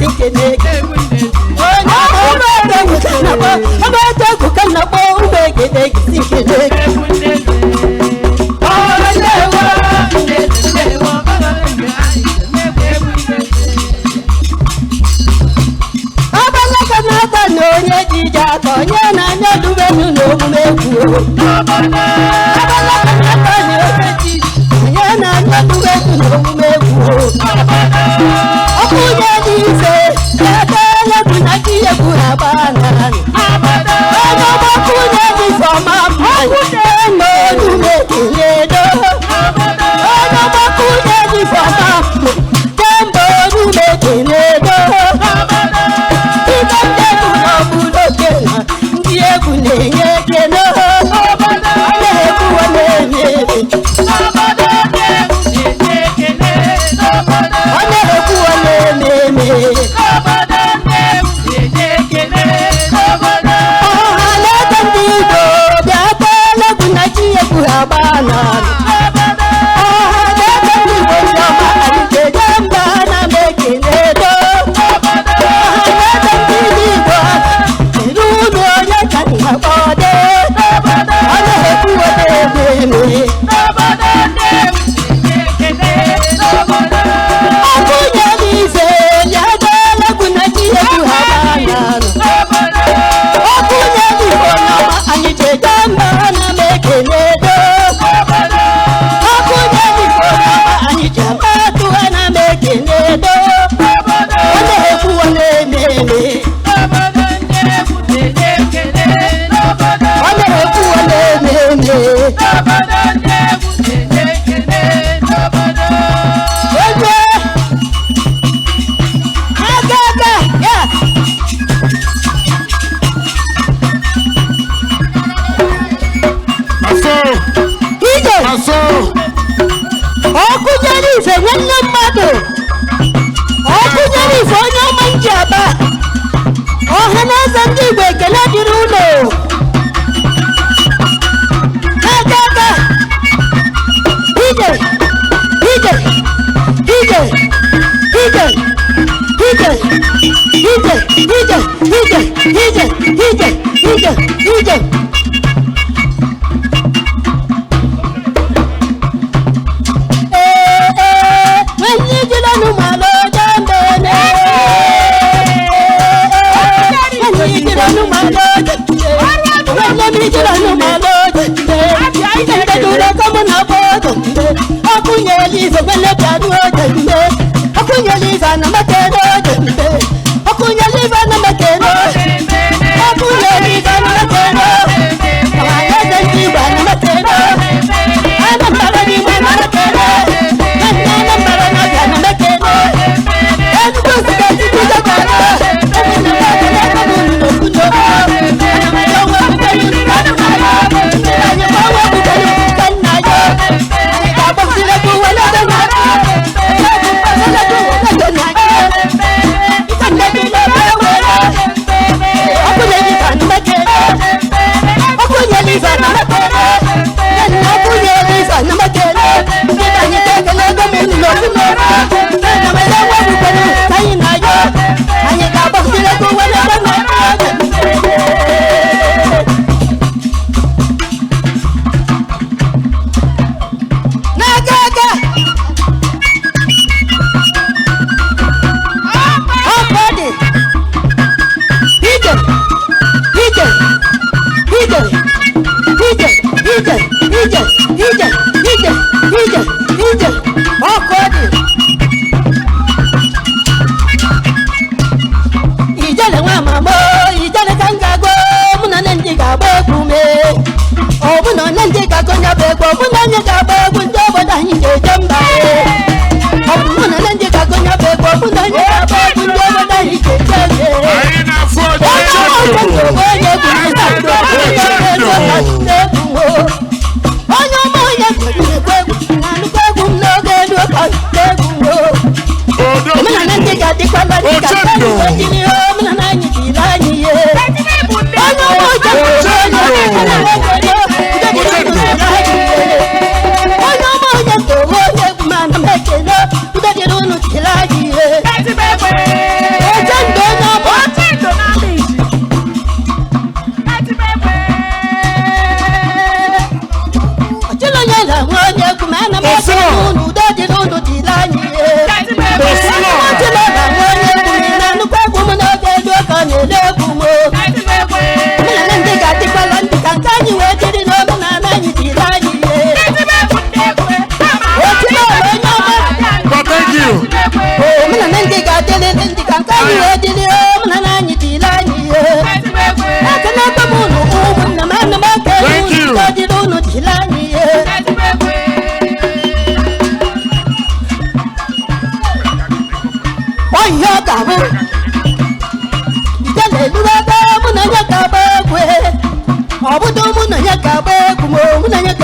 you.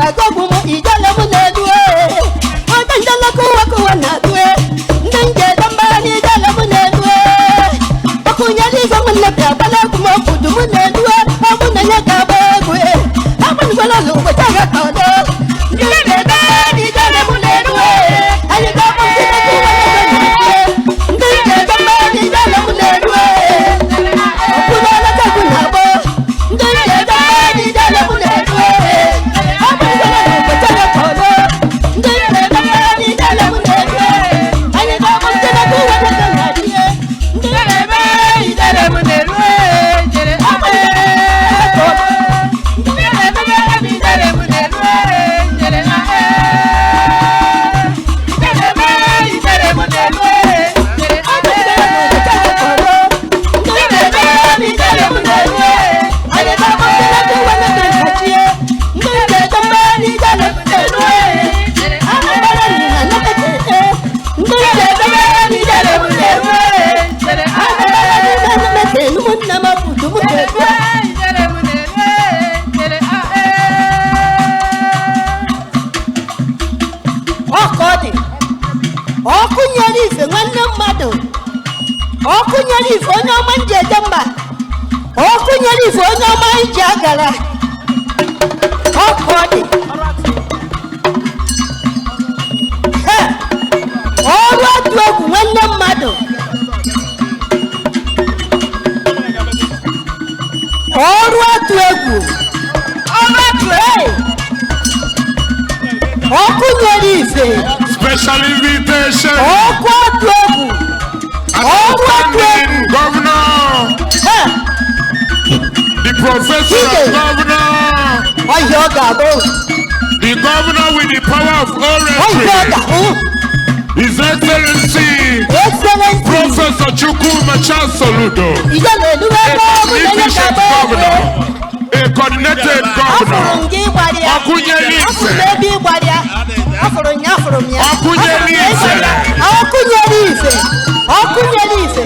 ga-agọgbu m ijele m n'elu ee. Onye njelekọ ụwa na-atụ ee. Ndị nje mba n'ijele m n'elu ee. Ọkụnyere ife m nne bịa gbala egwu m obodo m n'elu ee. Ọ bụ na ya ga-agba egwu ee. Agbanyekwala n'ụbọchị agha ka ọ doo. Ndị nje mba n'ijele m n'elu ee. Anyị ga-agba ndị na-ekwu ụwa na-atụ ee. Ndị nje mba n'ijele m n'elu ee. Ọkụnyere egwu na-agba. Ndị nje mba n'ijele m n'elu ee. Agbanyekwala n'ụbọchị agha ka ọ doo. Ndị nje mba n'ijele m n'elu ee. Anyị ga-agba ndị na-ekwu ụwa na-atụ ee. Ndị nje mba n'ijele m n'elu ee. Ọkụ nyere ife nwanne mmadụ, ọkụ nyere ife onye ọma nji eje mba, ọkụ nyere ife onye ọma nji agara, ọkụ ọ dị. Ọrụ atụ egwu nwanne mmadụ, ọrụ atụ egwu, ọrụ atụ egwu, ọkụ nyere ife. Special invitation. Ọkụ atụ egwu. Ọrụ atụ egwu. Governor. The professor of governor. Ọhịa ọ ga-abụ. The governor with the power of Ọhịa ọ oratory. ga-abụ. His Excellency. Excellency. Professor Chukwuma Charles Soludo. Ije na-elu ebe ọ bụ na ya Efficient ga-agba egwu. governor. A coordinated governor. Afụrụ m gị ịgbara ya. Ọkụnyere ife. Afụrụ m ebe ịgbara ya. Afụrụ m ya, afụrụ m ya. Ọkụnyere ife. Ọkụnyere ife. Ọkụnyere ife.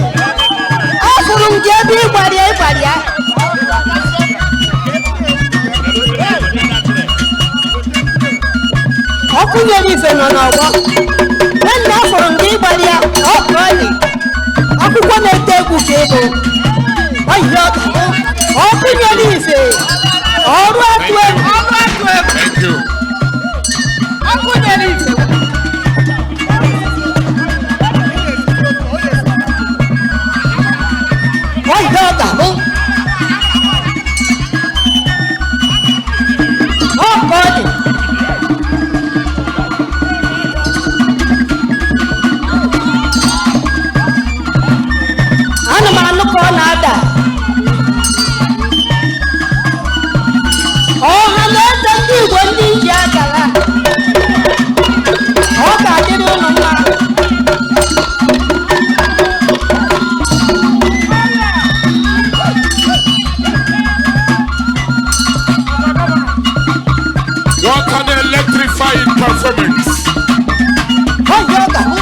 Afụrụ m gị ebe ịgbara ya, ịgbara ya. Ọkụnyere ife nọ n'ọgbọ. Nwanne afụrụ m gị ịgbara ya, ọ bụ ọyị. Akwụkwọ na-ete egwu ka ego. Ọyị ọ ga-abụ. Ọkụnyere ife. Ọrụ atụ egwu. Ọrụ atụ egwu. Thank you. Ọkụnyere ife. Ọyị ọ ga-abụ. Ọ ka ọ dị. Ana m anụ ka ọ na-ada. Ọha na eze ndị Igbo ndị nji agara. Ọ ga-adịrị ụnụ mma. What an electrifying performance. Ọhịa ọ ga-abụ.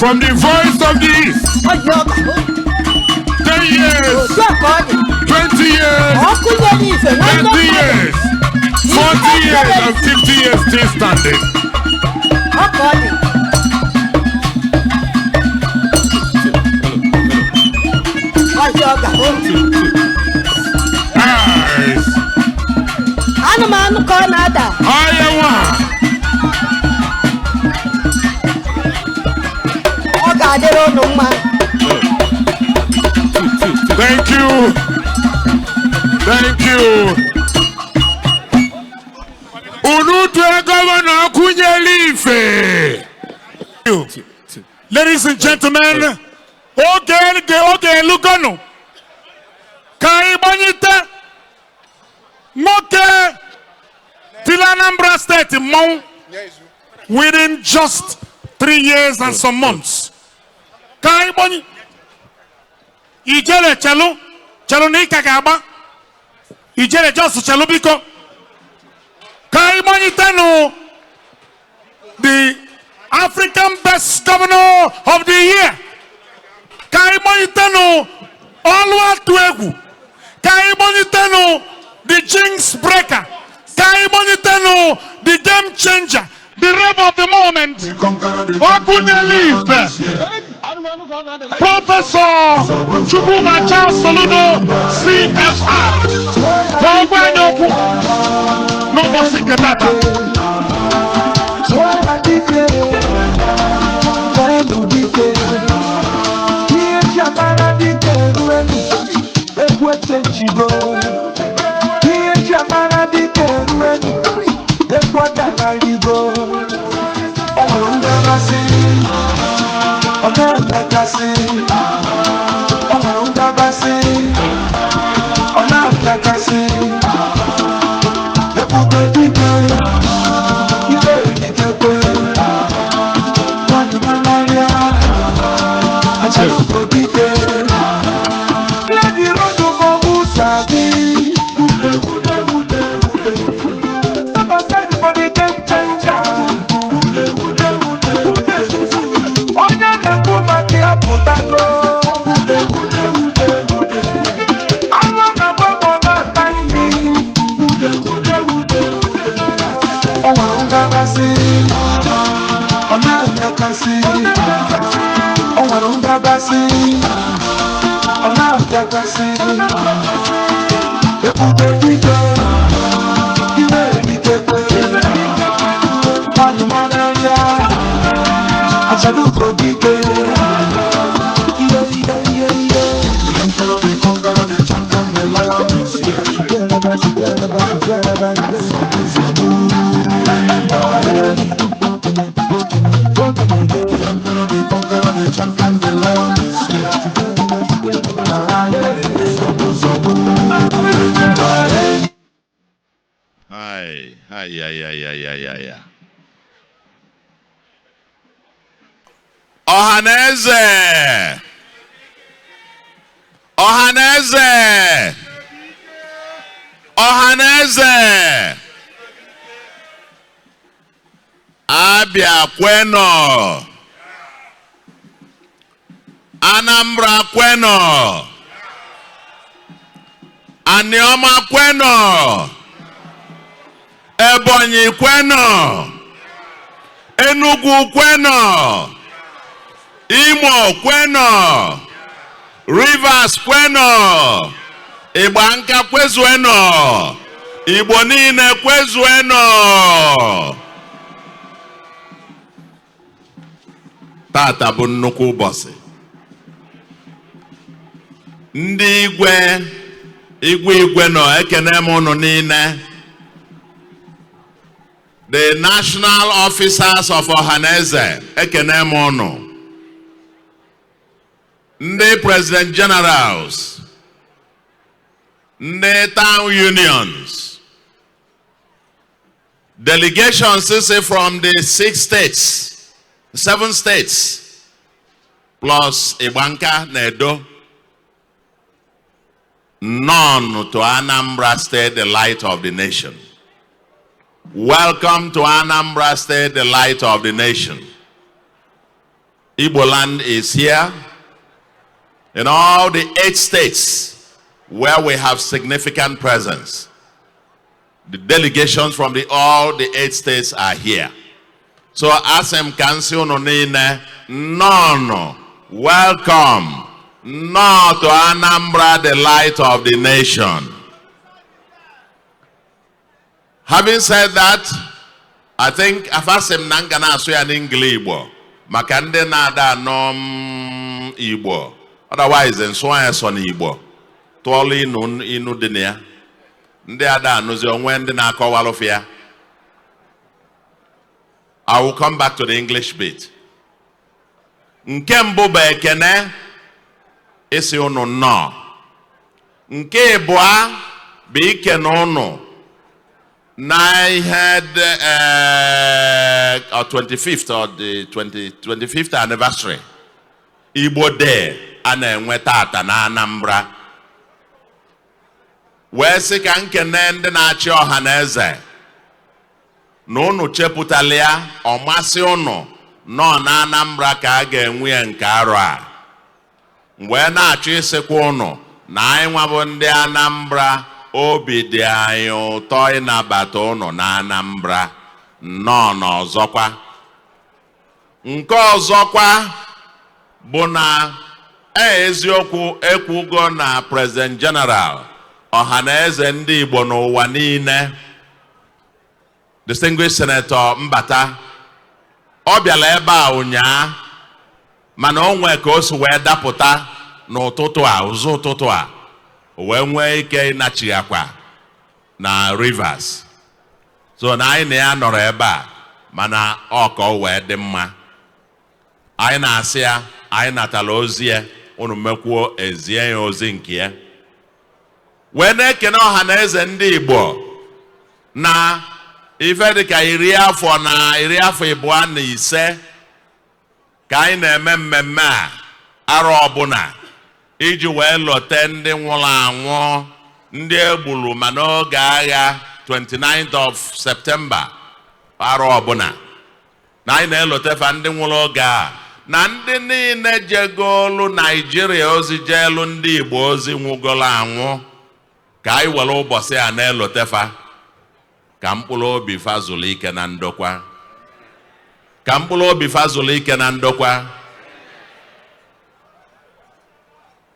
From the voice of the East. Ọhịa ọ ga-abụ. 10 years. Otu a ka ọ dị. 20 years. Ọkụ nyere ife nwanne 30 mmadụ. years. 40 years and 50 years still standing. Ọ ka ọ dị. Ọhịa ọ ga-abụ. Nice. Ana m anụ ka ọ na-ada. Ọhịa nwa. Ọ ga-adịrị ụnụ mma. Thank you. Thank you. Unu tue gọvanọ Ọkụnyere ife. Ladies and gentlemen, oge oge elugonu ka anyị gbanyite nwoke tili Anambra Steeti mmọnwụ within just 3 years and some months. Ka anyị gbanye ijele chelu chelu na ịka ga-agba ijele just chelu biko ka anyị gbanyitenụ the African Best Governor of the Year. Ka anyị gbanyitenụ ọlụ atụ egwu. Ka anyị gbanyitenụ the Jinx Breaker. Ka anyị gbanyitenụ the game changer, the rave of the moment, Okunyele Ife, Professor Chukwuma Charles Soludo, CFR, ka ọ gwa anyị okwu n'ụbọchị nke tata. Hi, hi, yeah, yeah, yeah, yeah, yeah, yeah. Ọhaneze! Ọhaneze! Ọhaneze! Abia kweno! Anambra kweno! Anioma kweno! Ebonyi kweno! Enugu kweno! Imo kweno! Rivers kweno! Igbanka kwezueno! Igbo niile kwezueno! Tata bụ nnukwu ụbọchị. Ndị igwe igwe igwe nọ ekene m unu niile. The national officers of Ohaneze ekene m unu. Ndị president generals, ndị town unions, delegations say from the 6 states, 7 states, plus Igbanka na Edo, none to Anambra State, the light of the nation. Welcome to Anambra State, the light of the nation. Igbo land is here in all the 8 states where we have significant presence. The delegations from all the 8 states are here. So asem kansi unu niile, none, welcome, none to Anambra, the light of the nation. Having said that, I think afasem na nga na-asụ ya n'Ingili Igbo maka ndị na-ada anọ Igbo. Otherwise, nsụ ya sọ n'Igbo. Tụọlụ inu dị na ya. Ndị ada anụzi onwe ndị na-akọwalụfụ ya. I will come back to the English bit. Nke mbụ bụ ekene isi unu nnọọ. Nke ịbụa bụ ikene unu na ihe 25th or the 25th anniversary Igbo Day a na-enwe tata na Anambra. Wee sị ka nkene ndị na-achị ọha na eze na unu chepụtala ya ọmasị unu nọ na Anambra ka a ga-enwe ya nke arọ a. Wee na-achọ ịsịkwa unu na anyị nwa bụ ndị Anambra Obi dị anyị ụtọ ịnabata ụnụ na Anambra. Nnọọ. N'ọzọkwa, nke ọzọkwa bụ na eziokwu ekwugo na President General Ọhaneze Ndị Igbo n'ụwa niile, Distinguished Senator Mbata, ọ bịara ebe a ụnyaa, mana o nwee ka o si wee dapụta n'ụtụtụ a, ụzọ ụtụtụ a, o wee nwee ike ịnachighakwa na Rivers. So na anyị na ya nọrọ ebe a, mana ọ ka o wee dị mma, anyị na-asị ya anyị natara ozi ya, unu mekwuo ezie ya ozi nke ya. Wee na-ekene ọha na eze ndị Igbo na ife dịka 20 afọ na 25 ka anyị na-eme mmemme a arọ ọbụla iji wee lote ndị nwụrụ anwụ, ndị egburu ma n'oge agha 29th of September arọ ọbụla, na anyị na-elotefa ndị nwụrụ oge a na ndị niile jegolu Naijiria ozi, jeelu ndị Igbo ozi, nwụgolo anwụ, ka anyị were ụbọchị a na-elotefa, ka mkpụrụ obi fa zuru ike na ndokwa, ka mkpụrụ obi fa zuru ike na ndokwa.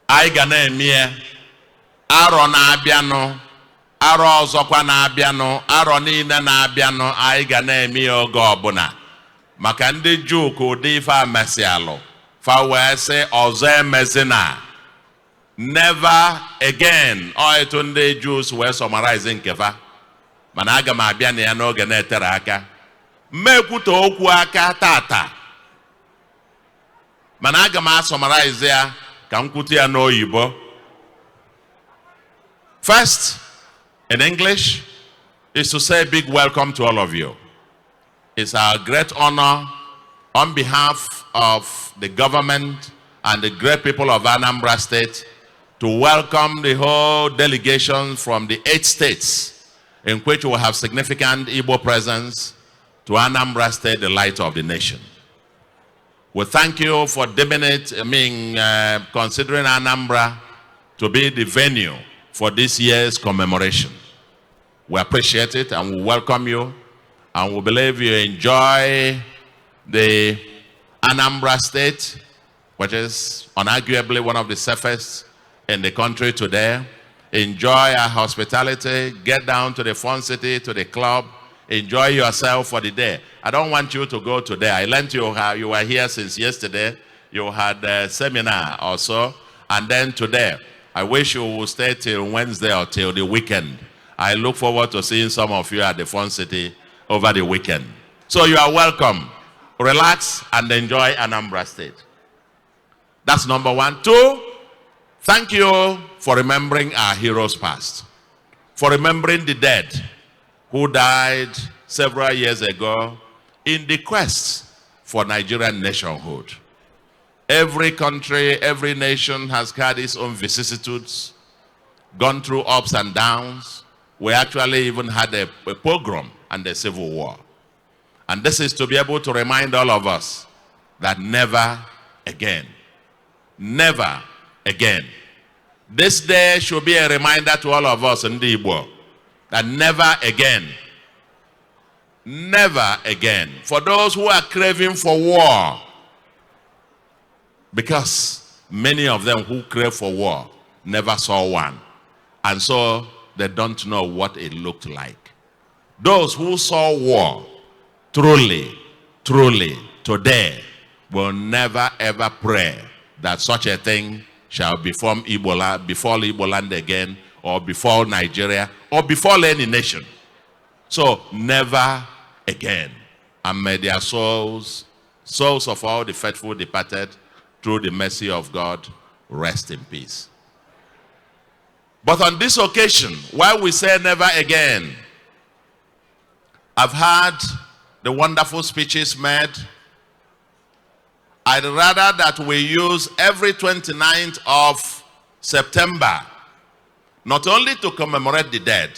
Anyị ga na-eme ya arọ na-abịanụ, arọ ọzọkwa na-abịanụ, arọ niile na-abịanụ. Anyị ga na-eme ya oge ọbụla, maka ndị Juu ka ụdị ife a mesịalụ fa wee sị ọzọ emezina, never again. Ọ etu ndị Jews wee summarize nke fa, mana aga m abịa na ya n'oge na-etere aka. Mmekwute okwu aka tata, mana aga m asummarize ya ka m kwute ya n'oyibo. First, in English, is to say a big welcome to all of you. It's our great honor on behalf of the government and the great people of Anambra State to welcome the whole delegation from the eight states in which we have significant Igbo presence to Anambra State, the light of the nation. We thank you for deeming it, I mean, considering Anambra to be the venue for this year's commemoration. We appreciate it and we welcome you, and we believe you enjoy the Anambra State, which is unarguably one of the safest in the country today. Enjoy our hospitality, get down to the fun city, to the club, enjoy yourself for the day. I don't want you to go today. I learned you how you were here since yesterday. You had a seminar also, and then today. I wish you will stay till Wednesday or till the weekend. I look forward to seeing some of you at the Fun City over the weekend. So you are welcome. Relax and enjoy Anambra State. That's number one. Two, thank you for remembering our heroes past, for remembering the dead who died several years ago in the quest for Nigerian nationhood. Every country, every nation has had its own vicissitudes, gone through ups and downs. We actually even had a pogrom and a civil war. And this is to be able to remind all of us that never again. Never again. This day should be a reminder to all of us in the Igbo that never again. Never again. For those who are craving for war, because many of them who crave for war never saw one. And so they don't know what it looked like. Those who saw war truly, truly today will never ever pray that such a thing shall befall Igbo land again, or befall Nigeria, or befall any nation. So never again. And may their souls, souls of all the faithful departed, through the mercy of God, rest in peace. But on this occasion, while we say never again, I've had the wonderful speeches made. I'd rather that we use every 29th of September, not only to commemorate the dead,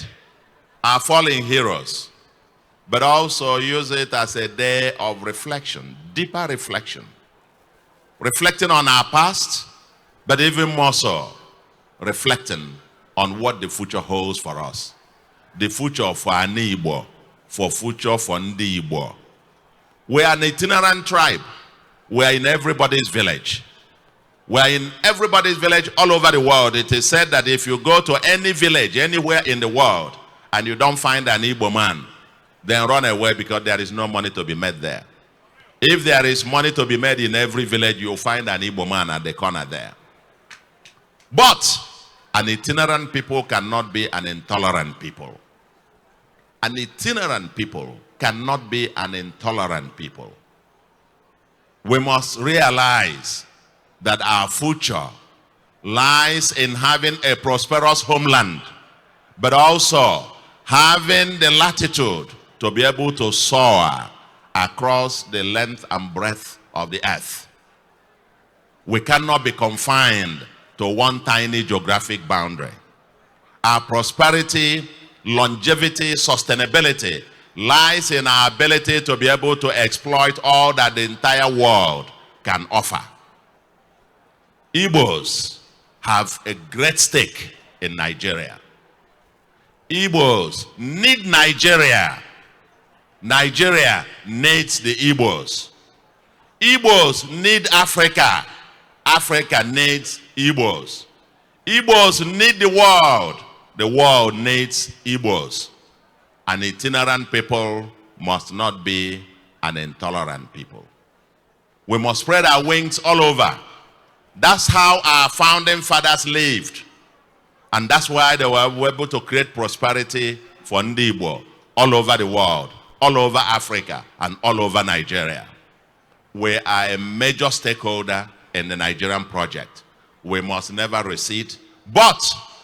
our fallen heroes, but also use it as a day of reflection, deeper reflection. Reflecting on our past, but even more so, reflecting on on what the future holds for us. The future for Ani Igbo, for future for Ndi Igbo. We are an itinerant tribe. We are in everybody's village. We are in everybody's village all over the world. It is said that if you go to any village, anywhere in the world, and you don't find an Igbo man, then run away, because there is no money to be made there. If there is money to be made in every village, you'll find an Igbo man at the corner there. But an itinerant people cannot be an intolerant people. An itinerant people cannot be an intolerant people. We must realize that our future lies in having a prosperous homeland, but also having the latitude to be able to soar across the length and breadth of the earth. We cannot be confined to one tiny geographic boundary. Our prosperity, longevity, sustainability lies in our ability to be able to exploit all that the entire world can offer. Igbos have a great stake in Nigeria. Igbos need Nigeria. Nigeria needs the Igbos. Igbos need Africa. Africa needs Igbos. Igbos need the world. The world needs Igbos. An itinerant people must not be an intolerant people. We must spread our wings all over. That's how our founding fathers lived. And that's why they were able to create prosperity for Ndi Igbo all over the world, all over Africa, and all over Nigeria. We are a major stakeholder in the Nigerian project. We must never recede, but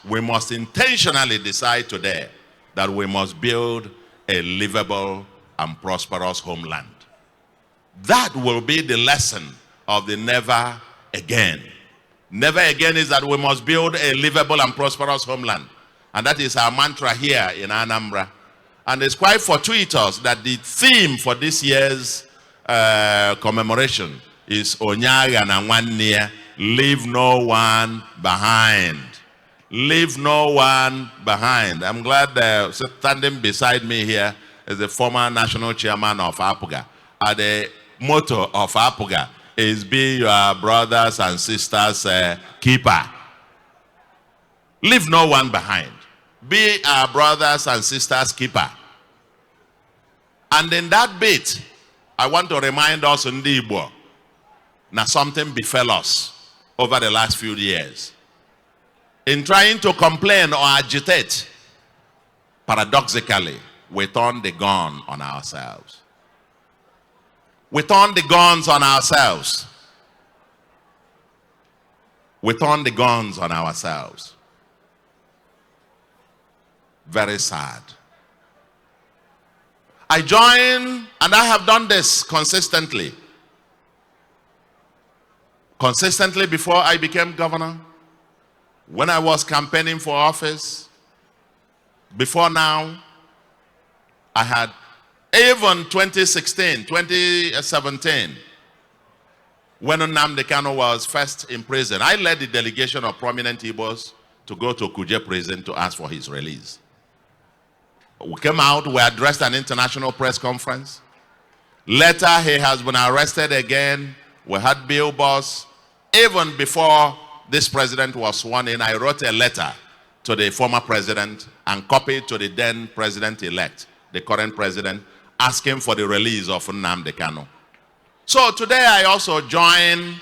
we must intentionally decide today that we must build a livable and prosperous homeland. That will be the lesson of the never again. Never again is that we must build a livable and prosperous homeland. And that is our mantra here in Anambra. And it's quite fortuitous that the theme for this year's commemoration is Onye aghana nwanne ya, leave no one behind. Leave no one behind. I'm glad standing beside me here is the former national chairman of APGA. The motto of APGA is be your brothers and sisters keeper. Leave no one behind. Be our brothers and sisters keeper. And in that bit, I want to remind us in Ndi Igbo, now something befell us over the last few years. In trying to complain or agitate, paradoxically, we turned the gun on ourselves. We turned the guns on ourselves. We turned the guns on ourselves. Very sad. I join, and I have done this consistently. Consistently before I became governor, when I was campaigning for office, before now, I had, even 2016, 2017, when Nnamdi Kanu was first in prison, I led the delegation of prominent Igbos to go to Kuje prison to ask for his release. We came out, we addressed an international press conference. Later, he has been arrested again. We had billboards. Even before this president was sworn in, I wrote a letter to the former president and copied to the then president-elect, the current president, asking for the release of Nnamdi Kanu. So today I also join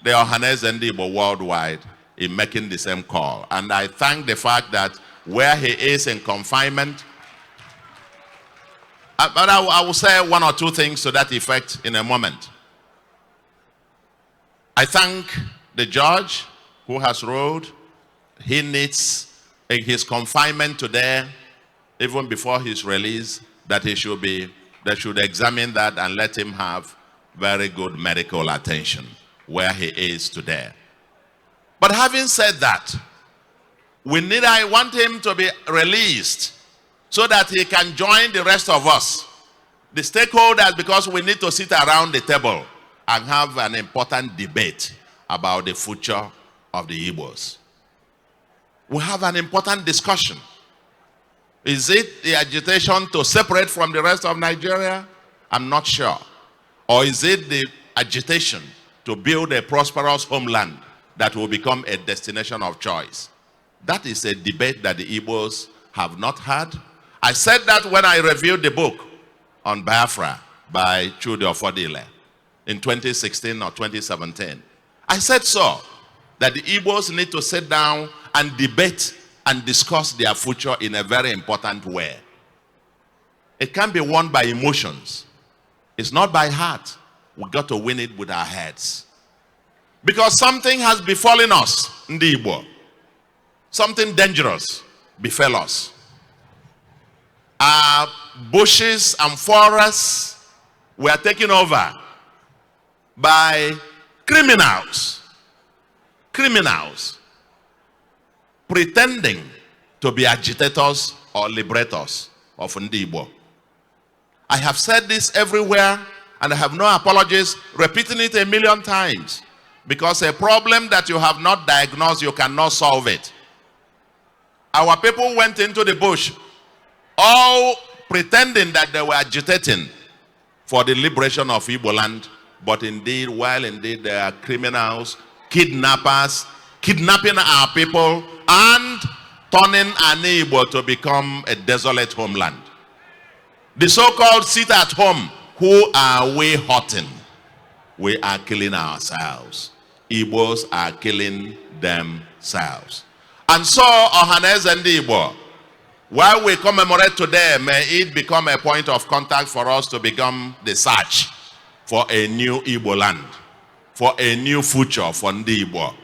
the Ohanaeze Ndigbo worldwide in making the same call. And I thank the fact that where he is in confinement, but I will say one or two things to that effect in a moment. I thank the judge who has ruled. He needs, in his confinement today, even before his release, that he should be, they should examine that and let him have very good medical attention where he is today. But having said that, I want him to be released so that he can join the rest of us, the stakeholders, because we need to sit around the table and have an important debate about the future of the Igbos. We have an important discussion. Is it the agitation to separate from the rest of Nigeria? I'm not sure. Or is it the agitation to build a prosperous homeland that will become a destination of choice? That is a debate that the Igbos have not had. I said that when I reviewed the book on Biafra by Chudi Ofodile in 2016 or 2017. I said so, that the Igbos need to sit down and debate and discuss their future in a very important way. It can't be won by emotions. It's not by heart. We got to win it with our heads. Because something has befallen us, Ndi Igbo. Something dangerous befell us. Our bushes and forests were taken over by criminals. Criminals pretending to be agitators or liberators of Ndi Igbo. I have said this everywhere and I have no apologies, repeating it a million times. Because a problem that you have not diagnosed, you cannot solve it. Our people went into the bush, all pretending that they were agitating for the liberation of Igbo land. But indeed, while indeed they are criminals, kidnappers, kidnapping our people and turning an Igbo to become a desolate homeland. The so-called sit at home, who are we hurting? We are killing ourselves. Igbos are killing themselves. And so, Ohanaeze Ndi Igbo, while we commemorate today, may it become a point of contact for us to become the search for a new Igbo land, for a new future for Ndi Igbo.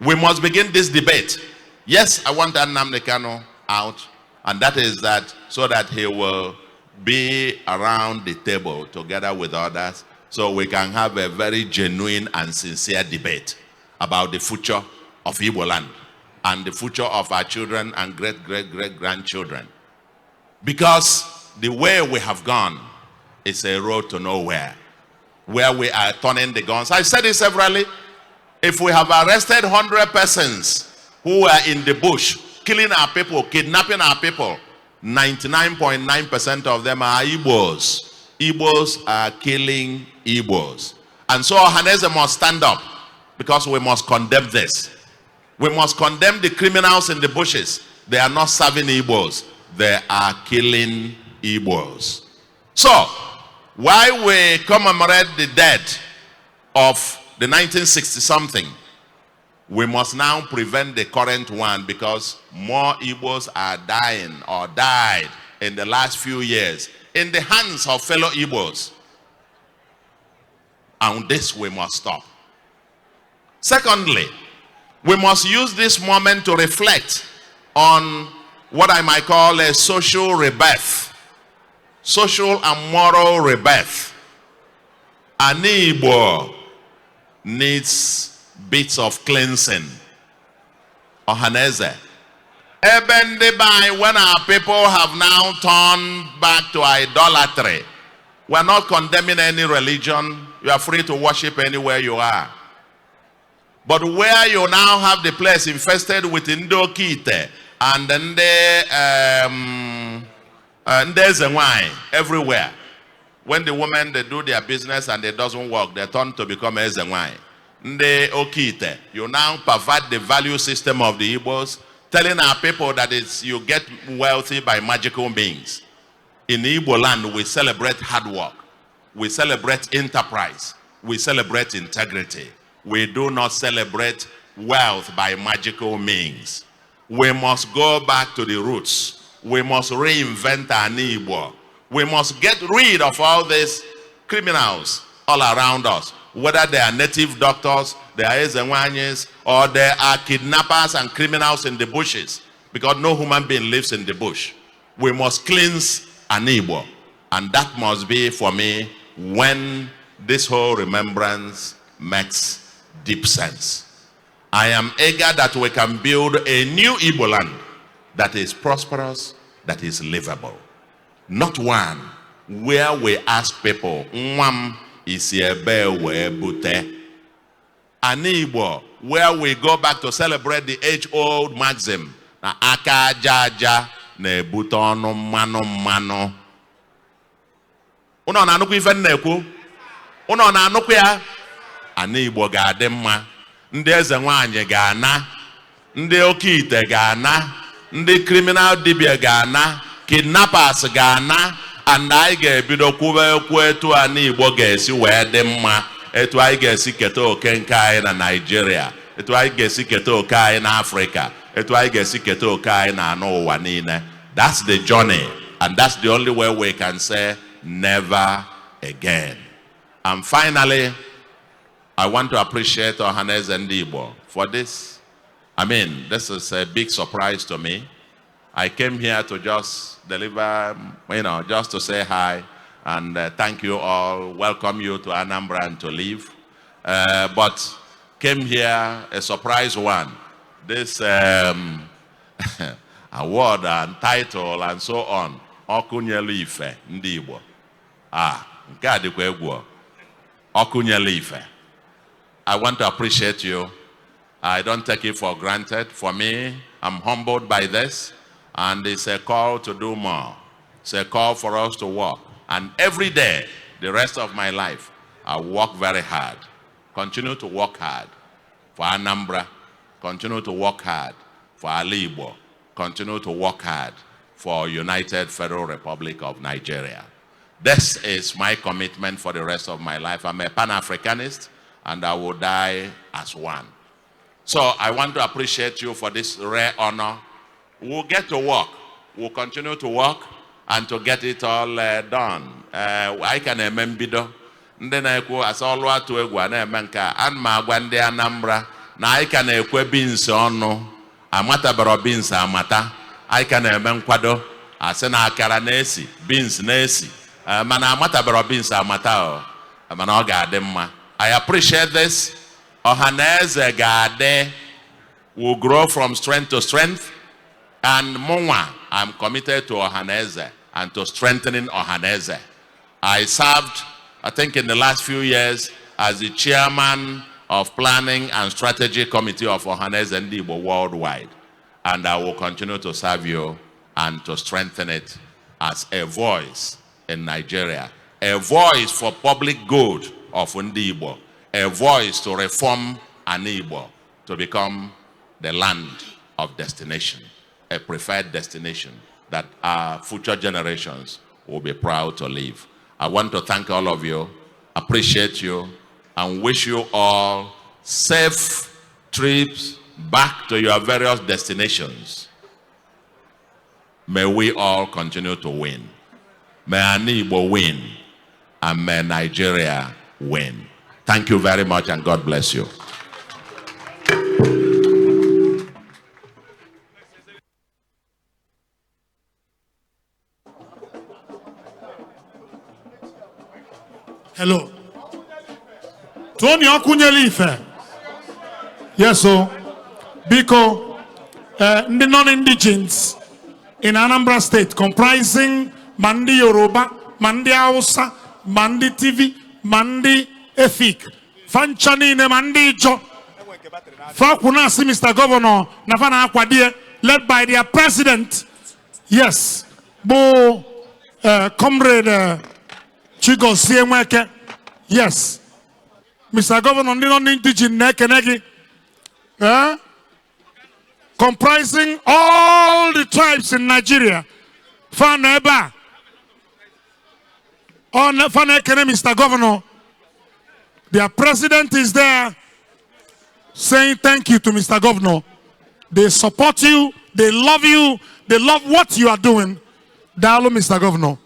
We must begin this debate. Yes, I want Nnamdi Kanu out, and that is that so that he will be around the table together with others so we can have a very genuine and sincere debate about the future of Igbo land and the future of our children and great-great-great-grandchildren. Because the way we have gone is a road to nowhere, where we are turning the guns. I said it severally. If we have arrested 100 persons who were in the bush, killing our people, kidnapping our people, 99.9% of them are Igbos. Igbos are killing Igbos. And so Ohanaeze must stand up, because we must condemn this. We must condemn the criminals in the bushes. They are not serving Igbos. They are killing Igbos. So, while we commemorate the dead of the 1960-something, we must now prevent the current one, because more Igbos are dying or died in the last few years in the hands of fellow Igbos. And this we must stop. Secondly, we must use this moment to reflect on what I might call a social rebirth, social and moral rebirth. An Igbo needs bits of cleansing. Ohanaeze. Ebe ndị be anyị, when our people have now turned back to idolatry, we are not condemning any religion. You are free to worship anywhere you are. But where you now have the place infested with ndị oke ite and ndị eze nwanyị everywhere. When the women, they do their business and it doesn't work, they turn to become eze nwanyị. Ndị oke ite, you now pervert the value system of the Igbos, telling our people that you get wealthy by magical means. In Igbo land, we celebrate hard work. We celebrate enterprise. We celebrate integrity. We do not celebrate wealth by magical means. We must go back to the roots. We must reinvent our Igbo. We must get rid of all these criminals all around us, whether they are native doctors, they are Ezenwanyis, or they are kidnappers and criminals in the bushes, because no human being lives in the bush. We must cleanse an Igbo, and that must be, for me, when this whole remembrance makes deep sense. I am eager that we can build a new Igbo land that is prosperous, that is livable. Not one where we ask people, Nwam isi ebe wee bute. An Igbo where we go back to celebrate the age-old maxim Na aka aja aja na-ebute ọnụ mmanụ mmanụ. Unu na-anụkwa ife m na-ekwu? Unu na-anụkwa ya? Ana Igbo ga-adị mma. Ndị eze nwanyị ga-ana, ndị oke ite ga-ana, ndị criminal dibia ga-ana, kidnappers ga-ana, and anyị ga-ebido kwuba ekwu etu ana Igbo ga-esi wee dị mma, etu anyị ga-esi keta oke nke anyị na Nigeria, etu anyị ga-esi keta oke anyị na Africa, etu anyị ga-esi keta oke anyị na anụ ụwa niile. That's the journey, and that's the only way we can say never again. And finally, I want to appreciate Ohanaeze Ndigbo for this. I mean, this is a big surprise to me. I came here to just deliver, just to say hi and thank you all, welcome you to Anambra and to leave. But came here a surprise one. This award and title and so on. Ọkụ ife ndị Igbo. Ah, nke a dịkwa egwu. Ọkụ nyelu ife. I want to appreciate you. I don't take it for granted. For me, I'm humbled by this, and it's a call to do more. It's a call for us to work. And every day, the rest of my life, I work very hard. Continue to work hard for Anambra. Continue to work hard for Ali Igbo. Continue to work hard for United Federal Republic of Nigeria. This is my commitment for the rest of my life. I'm a Pan-Africanist, and I will die as one. So I want to appreciate you for this rare honor. We'll get to work. We'll continue to work and to get it all done. I can eme mbido. Ndị na-ekwu asa ọlụ atụ egwu a na-eme nke a. Ana m agwa ndị Anambra na anyị ka na-ekwe beans ọnụ. Amatabara beans amata. Anyị ka na-eme nkwado. Asị na akara na-esi, beans na-esi. Mana amatabara beans amata o. Mana ọ ga-adị mma. I appreciate this. Ohanaeze ga-adị will grow from strength to strength. And mụnwa, I'm committed to Ohanaeze and to strengthening Ohanaeze. I served, I think in the last few years, as the chairman of Planning and Strategy Committee of Ohanaeze Ndigbo worldwide. And I will continue to serve you and to strengthen it as a voice in Nigeria, a voice for public good of Ndigbo, a voice to reform Anigbo to become the land of destination, a preferred destination that our future generations will be proud to live. I want to thank all of you, appreciate you, and wish you all safe trips back to your various destinations. May we all continue to win. May Anigbo win, and may Nigeria win. Thank you very much, and God bless you. Hello. Tony Okunyelife. Yes, so. Biko, ndị non-indigens in Anambra State comprising ma ndị Yoruba, ma ndị Hausa, ma ndị Tiv, ma ndị Efik, fa ncha niile ma ndị Ijaw. Fa kwụ na-asị Mr. Governor na fa na-akwadie, led by their president, yes, bụ Comrade Chigozie Nweke. Yes. Mr. Governor, ndị non-indigen na-ekene gị. Comprising all the tribes in Nigeria. Fa nọ ebe a. Fa na-ekene Mr. Governor. Their president is there saying thank you to Mr. Governor. They support you. They love you. They love what you are doing. Daalụ, Mr. Governor.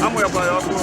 Amụnyekwa ya ọkụ.